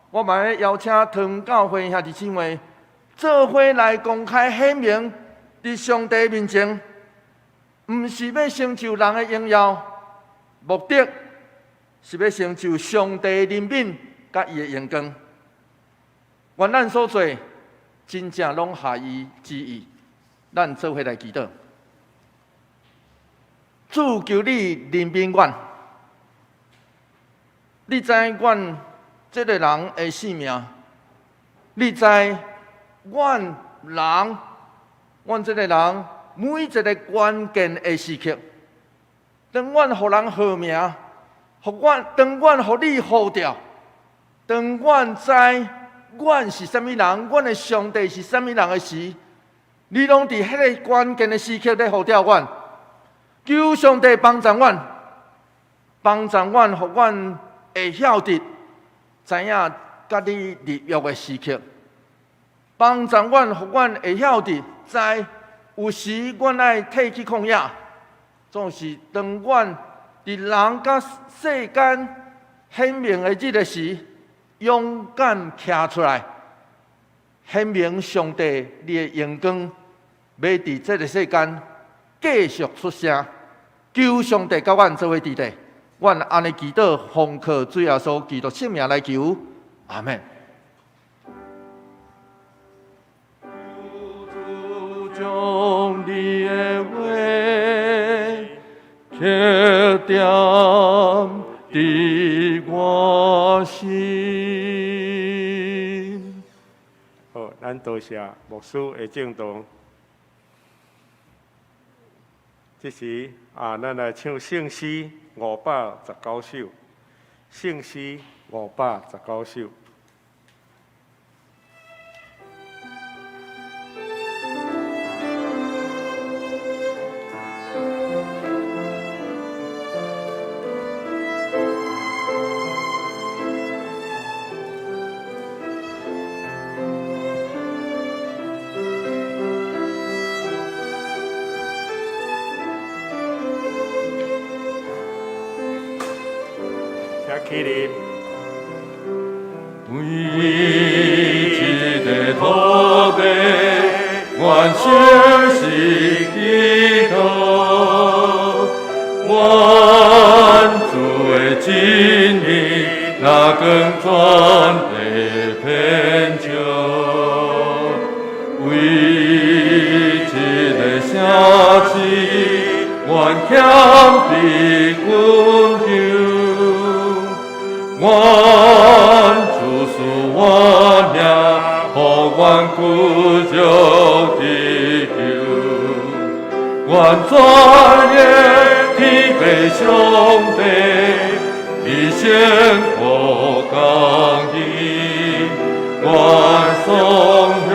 [SPEAKER 2] 我嘛欲邀請堂教會兄弟姊妹，做伙來公開顯明，佇上帝面前，毋是欲成就人的榮耀，目的是欲成就上帝憐憫佮伊的榮光。願咱所做，真正攏合伊旨意，咱做伙來祈禱。主求你憐憫阮，你知阮這个人的性命，你知阮人，阮這个人每一个關鍵的時刻，當阮予人號名，予阮，當阮予你呼召，當阮知阮是啥物人，阮的上帝是啥物人的時，你攏佇彼个關鍵的時刻咧呼召阮，求上帝幫助阮，幫助阮，予阮會曉得知影佮你立約的時刻，幫助阮，予阮會曉得知有時阮愛退去曠野，總是當阮佇人佮世間顯明的日的時，勇敢徛出來，顯明上帝你的榮光，欲佇這个世間繼續出聲，求上帝佮阮做伙佇咧，阮按呢祈禱，奉靠主耶穌基督聖名來求，阿們。
[SPEAKER 3] 求主將你的話刻點佇我心。
[SPEAKER 1] 好，咱多謝牧師的證道。這時啊，咱來唱聖詩519首，聖詩519首。起立。
[SPEAKER 3] 為這个土地，願相信祈禱，願主的真理，若光全地遍照。為這个城市，願謙卑懇求，願主賜我命，予阮骨肉得救。願全的天父上帝，以勝過公義，願頌揚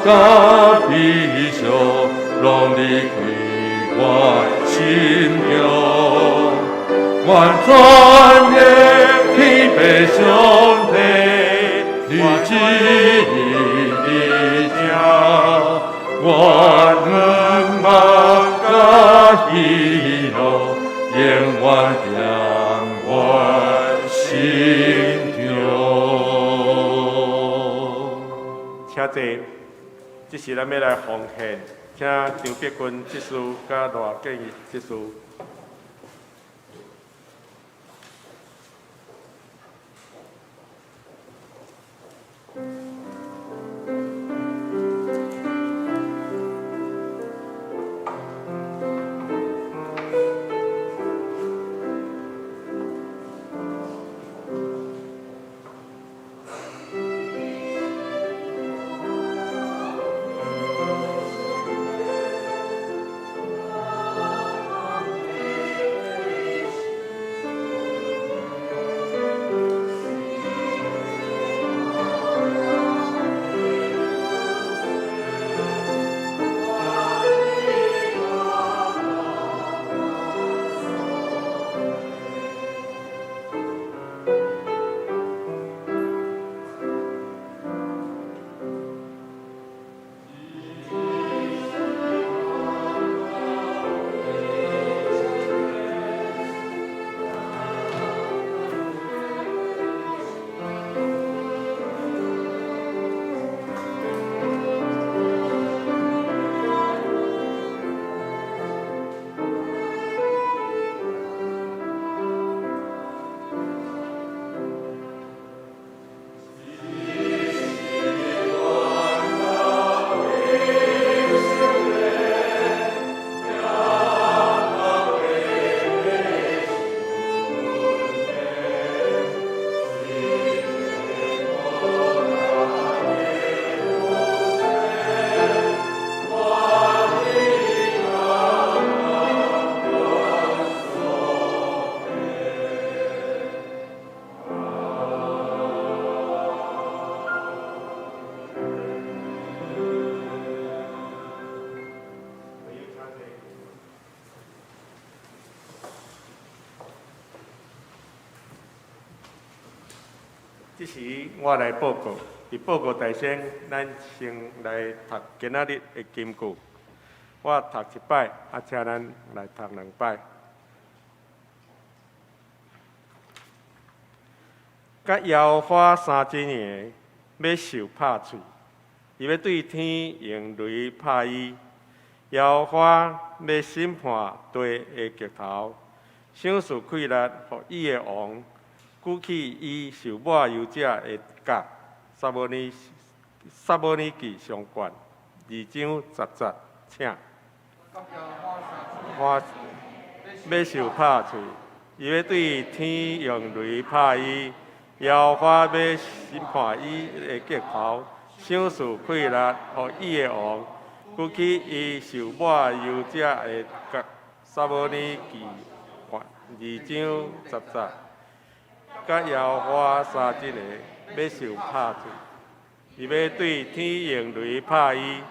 [SPEAKER 3] 佮悲傷，攏離開我心中。願全的天父上帝，你旨意佇這，願仰望佮喜樂，永遠踮我心中。
[SPEAKER 1] 請坐，這時咱欲來奉獻，請張碧君執事佮賴建義執事。這時我來報告，佇報告台先，咱先來讀今仔日的金句。我讀一擺，啊，請咱來讀兩擺。佮耶和華相爭的，欲受拍喙，伊欲對天用雷拍伊。耶和華欲審判地的極頭，賞賜氣力予伊的王，舉起伊受抹油者的角。撒母耳記上卷二章十節，請。我欲受拍喙，伊欲對天用雷拍伊。耶和華欲審判伊的極頭，賞賜氣力予伊的王，舉起伊受抹油者的角。撒母耳記二章十節，佮耶和華相爭的，欲受拍喙，伊欲對天用雷拍伊。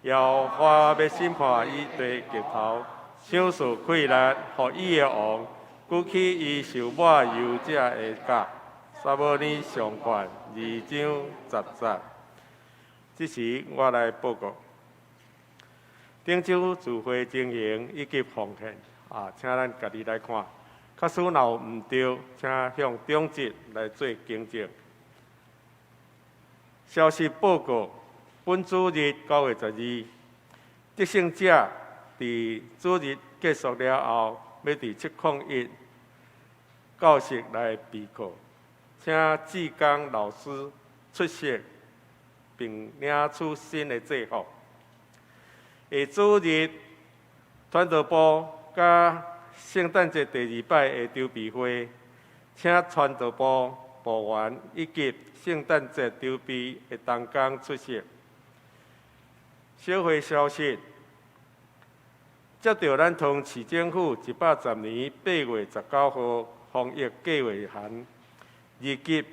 [SPEAKER 1] 耶和華欲審判伊的極頭，賞賜氣力予伊的王，舉起伊受抹油者的角。撒母耳上卷二章十節。這時我來報告，頂週聚會情形以及奉獻啊，請咱家己來看。假使若有毋對，請向長執來做更正。消息報告：本主日9月12，得勝者佇主日結束了後，欲佇701教室來備課，請志剛老師出席並領取新的制服。下主日傳道部佮聖誕節第二擺的籌備會，請傳道部部員以及聖誕節籌備的同工出席。小會消息，接著咱桃園市政府110年8月19號防疫計劃函，二級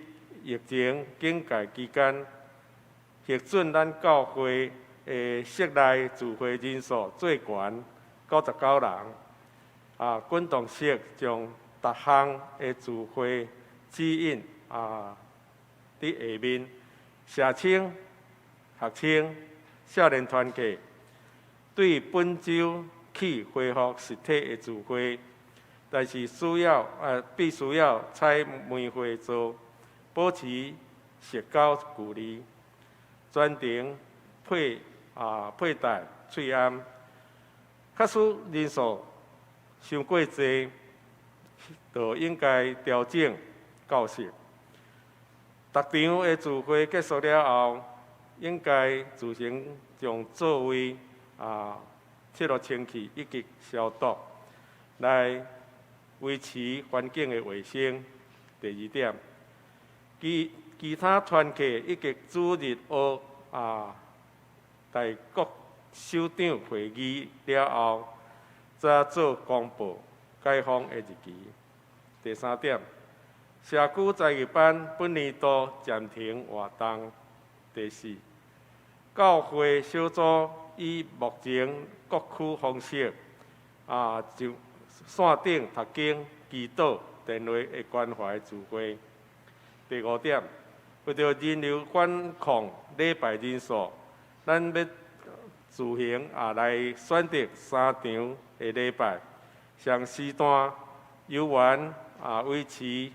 [SPEAKER 1] 疫情警戒期間，核准咱教會的室內聚會人數最懸99人。啊，滾動式將逐項的聚會指引啊，佇下面社青、學青、少年團契對本週起恢復實體的聚會，但是需要啊，必須要採門會座，保持社交距離，全程佩啊佩戴喙罨。假使人數傷過濟，就應該調整教室。逐場的聚會結束了後，應該自行將座位啊拭落清氣以及消毒，來維持環境的衛生。第二點，其其他團契以及主日學啊，在各首長會議了後，才做公布解封的日期。第三點，社區才藝班本年度暫停活動。第四，教會小組以目前各區方式啊，就線頂讀經、祈禱、電話的關懷聚會。第五點，為著人流管控禮拜人數，咱欲自行啊來選擇三場的禮拜，雙時段猶原啊維持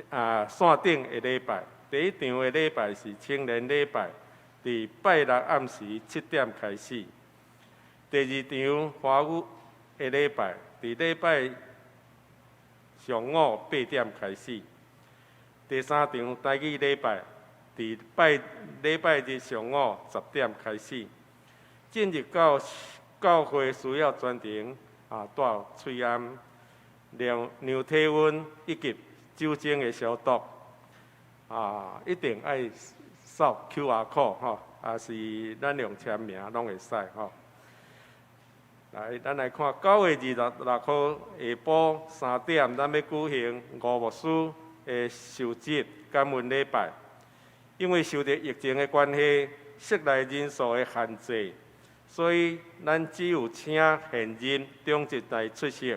[SPEAKER 1] 啊線頂的禮拜。第一場的禮拜是青年禮拜，佇拜六暗時7點開始。第二場華語的禮拜，佇禮拜上午8點開始。第三場台語禮拜，佇拜禮拜日上午10點開始。進入教教會需要全程啊戴喙罨、量量體溫以及酒精的消毒。啊，一定愛掃 QR code 吼，抑是咱用簽名攏會使吼。來，咱來看9月26號下晡3點，咱欲舉行吳牧師的受洗感恩禮拜。因為受著疫情的關係，室內人數的限制，所以咱只有請現任長執來出席。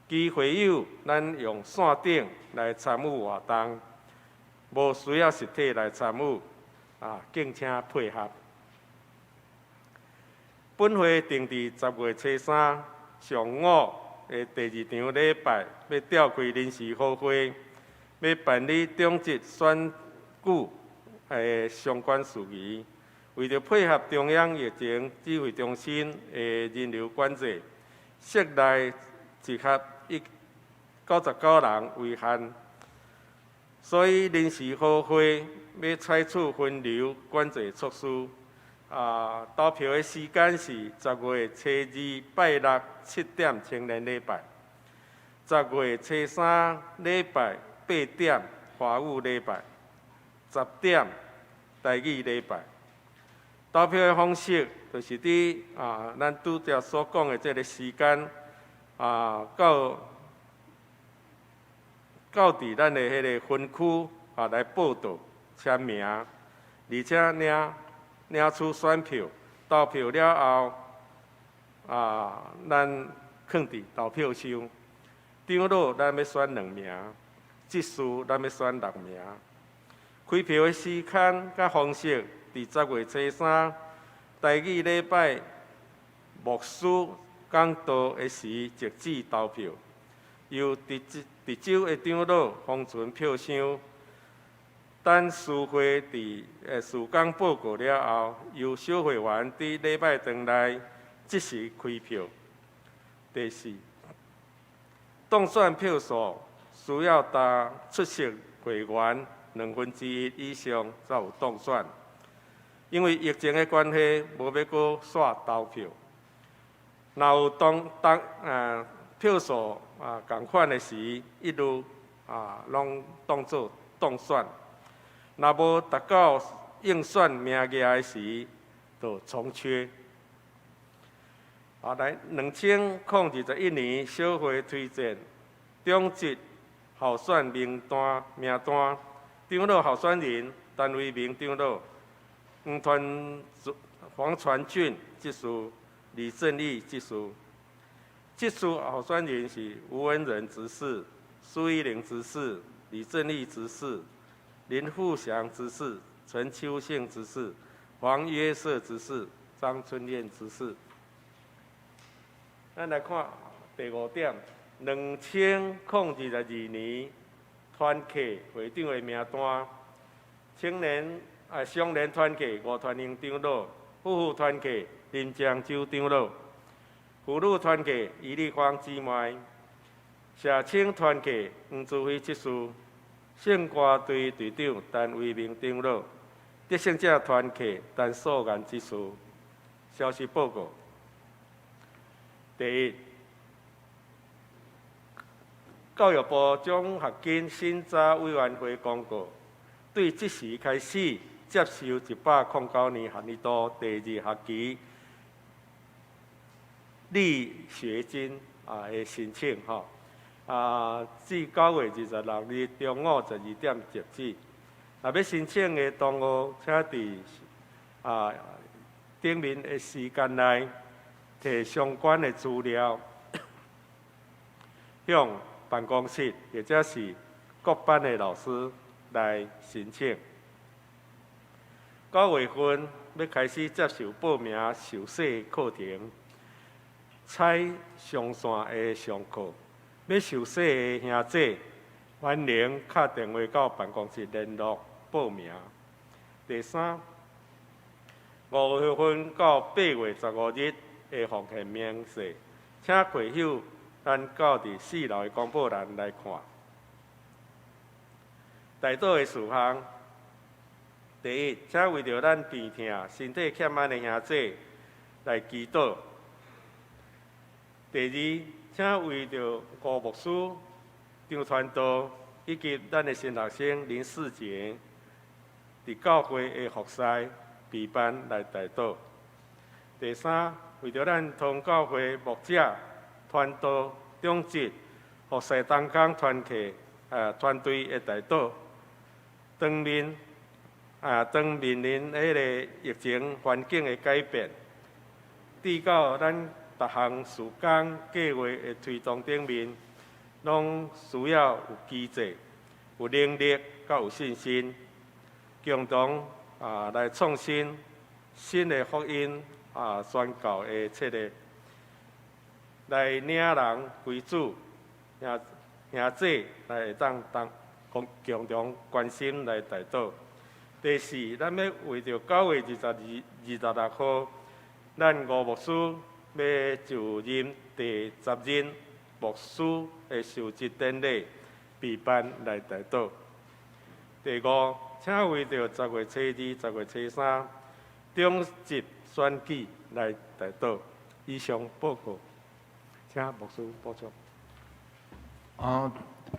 [SPEAKER 1] 其會友咱用線頂來參與活動，無需要實體來參與，啊，敬請配合。本會定佇10月初三上午的第二場禮拜，欲召開臨時好會，欲辦理長執選舉的相關事宜。為著配合中央疫情指揮中心的人流管制，室內集合以99人為限，所以臨時好會欲採取分流管制措施。啊，投票的時間是10月初二拜六7點青年禮拜，10月初三禮拜8點華語禮拜，10點台語禮拜。投票的方式就是佇啊，咱拄才所講的這个時間啊，到到佇咱的彼个分區啊來報到簽名，而且領領取選票，投票了後啊，咱囥佇投票箱。長老咱欲選兩名，執事咱欲選六名。開票的時間佮方式，佇10月初三，台語禮拜牧師講道的時截止投票，由值周的長老封存票箱。等司會佇事工報告了後，由小會員佇禮拜堂內即時開票。第四，當選票數需要達出席會員1/2以上才有當選。因為疫情的關係，無欲閣煞投票。若有當當票數仝款的時，一律攏當做當選。若無達到應選名額的時，就從缺。來，2021年小會推薦長執候選名單，長老候選人陳維明長老，黃傳俊執事，李正義執事。執事候選人是吳文仁執事、蘇依玲執事、李正義執事、林富祥執事、陳秋盛執事、黃約瑟執事、張春燕執事。咱來看第五點，2022年團契會長的名單，青年雙聯團契吳傳英長老，夫婦團契林江洲長老，婦女團契余麗芳姊妹，社青團契黃祖輝執事，聖歌隊隊長陳維明長老，得勝者團契陳素顏執事。消息報告。第一，教育部獎學金審查委員會公告，對這時開始接受109年學年度第二學期勵學金的申請吼，至9月26日中午12點截止。若欲申請的同學，請佇頂面的時間內，提相關的資料向辦公室或者是各班的老師來申請。9月份欲開始接受報名受洗課程，採雙線的上課。欲受洗的兄姐，歡迎敲電話到辦公室聯絡報名。第三，5月份到8月15日的奉獻明細，請會友咱到佇四樓的公布欄來看。代禱的事項，第一，請為著咱病痛、身體欠安的兄姐來祈禱。第二，請為著吳牧師、張傳道以及咱的新學生林世傑，佇教會的服侍備辦來代禱。第三，為著咱堂教會牧者、傳道、長執、服侍同工團契團隊的代禱，當面臨彼个疫情環境的改變，直到咱逐項事工計劃的推動頂面，攏需要有機制、有能力、佮有信心，共同來創新新的福音宣教的策略，來領人歸主，兄姊來會當當共共同關心來代禱。第四，咱欲為著9月26號，咱吳牧師欲就任第十任牧師的就職典禮，備辦來代禱。第五，請為著10月初2、10月初3長執選舉來代禱。以上報告，請牧師補充。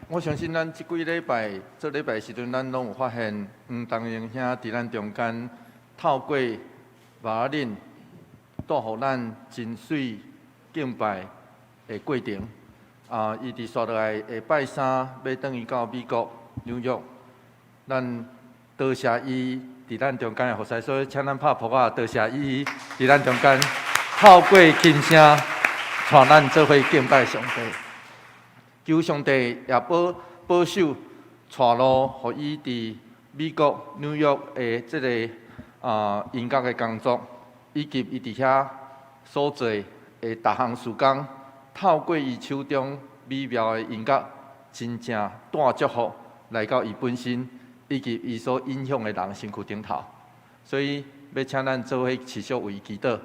[SPEAKER 2] 我相信咱這幾禮拜做禮拜的時陣，咱攏有發現黃東榮兄佇咱中間透過馬林帶予咱真媠敬拜的過程。伊佇紲落來下拜三欲轉去到美國紐約，咱多謝伊佇咱中間的服侍，所以請咱拍噗仔，多謝伊佇咱中間透過琴聲帶咱做伙敬拜上帝。求上帝也保守帶路，予伊佇美國紐約的這个音樂的工作，以及伊佇遐所做的逐項事工，透過伊手中美妙的音樂，真正帶祝福來到伊本身以及伊所影響的人身軀頂頭。所以欲請咱做伙持續為伊祈禱。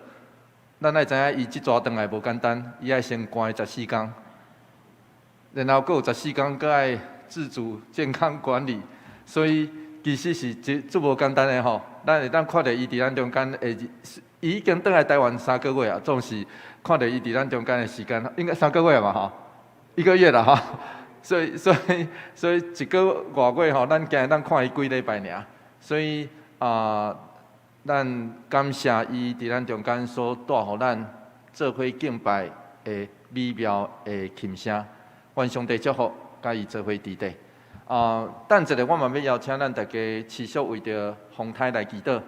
[SPEAKER 2] 咱愛知影伊這逝轉來無簡單，伊愛先關14工，然後閣有十四工閣愛自主健康管理，所以其實是足無簡單的吼。咱會當看著伊佇咱中間的，伊已經轉來台灣3個月啊，總是看著伊佇咱中間的時間，應該三個月嘛吼，一個月啦吼。所以一個外月吼，咱今日當看伊幾禮拜爾，所以啊，咱感謝伊佇咱中間所帶予咱做伙敬拜的美妙的琴聲，願上帝祝福，佮伊做伙佇底。啊，等一下我嘛欲邀請咱大家持續為著風颱來祈禱。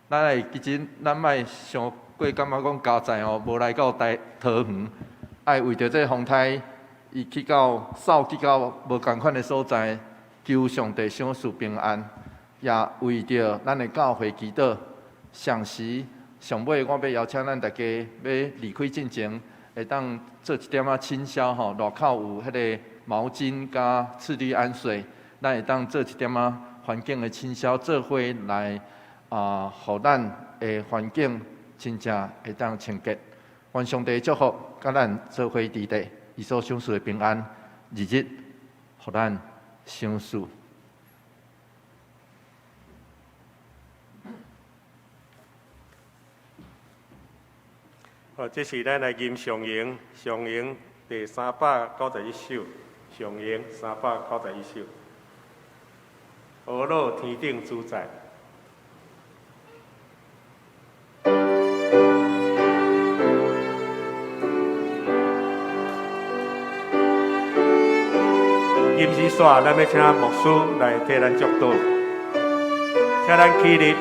[SPEAKER 2] 咱會其實咱莫傷過感覺講佳哉哦，無來到台桃園，愛為著這個風颱，伊去到掃去到無仝款的所在，求上帝賞賜平安，也為著咱的教會祈禱。上時上尾，我欲邀請咱大家欲離開進前，會當做一點仔清消吼，外口有彼個毛巾佮次氯胺水，咱會當做一點仔環境的清消，做伙來啊，予咱的環境真正會當清潔。願上帝祝福，佮咱做伙佇底，伊所賞賜的平安，日日予咱賞賜。
[SPEAKER 1] 好，這時咱來吟上詠，上詠第391首，上詠391首。阿樂天頂主宰。吟詩煞，咱欲請牧師來替咱祝禱，請咱起立。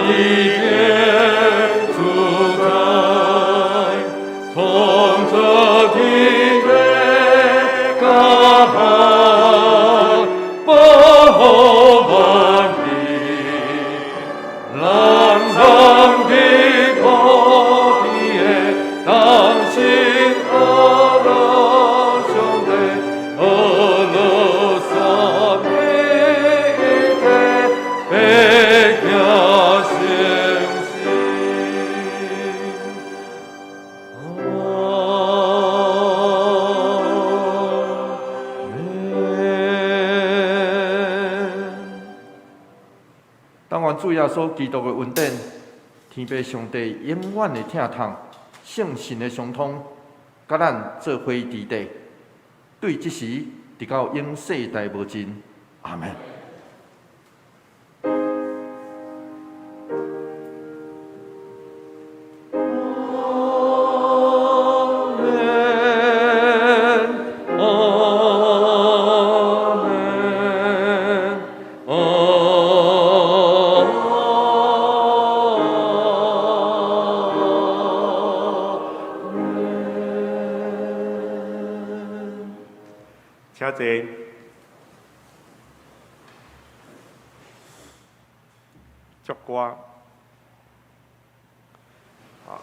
[SPEAKER 3] 天頂主宰，創造天地佮海，保護萬民，人人佇苦地的同心阿樂上帝，阿樂三位一體，白行成聖。阿們。
[SPEAKER 2] 但願主耶穌基督的恩典，天父上帝永遠的疼痛，聖神的相通，佮咱做伙佇底，對這時直到永世代無盡。阿們。
[SPEAKER 3] 阿們，阿們，阿們。
[SPEAKER 1] 請坐。祝歌。好。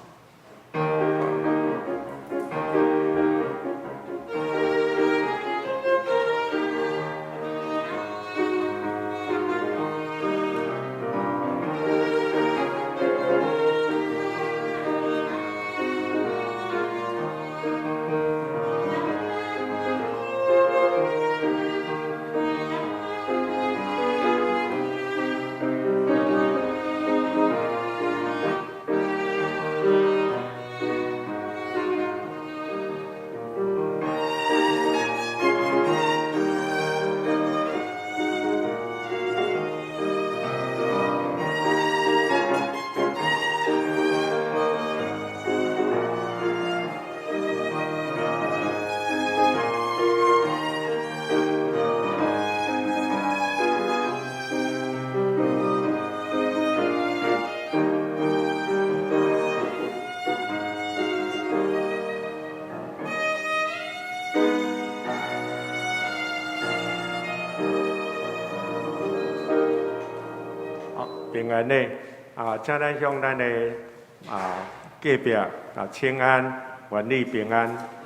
[SPEAKER 1] 平安的啊，請咱向咱的隔壁請安，願你平安。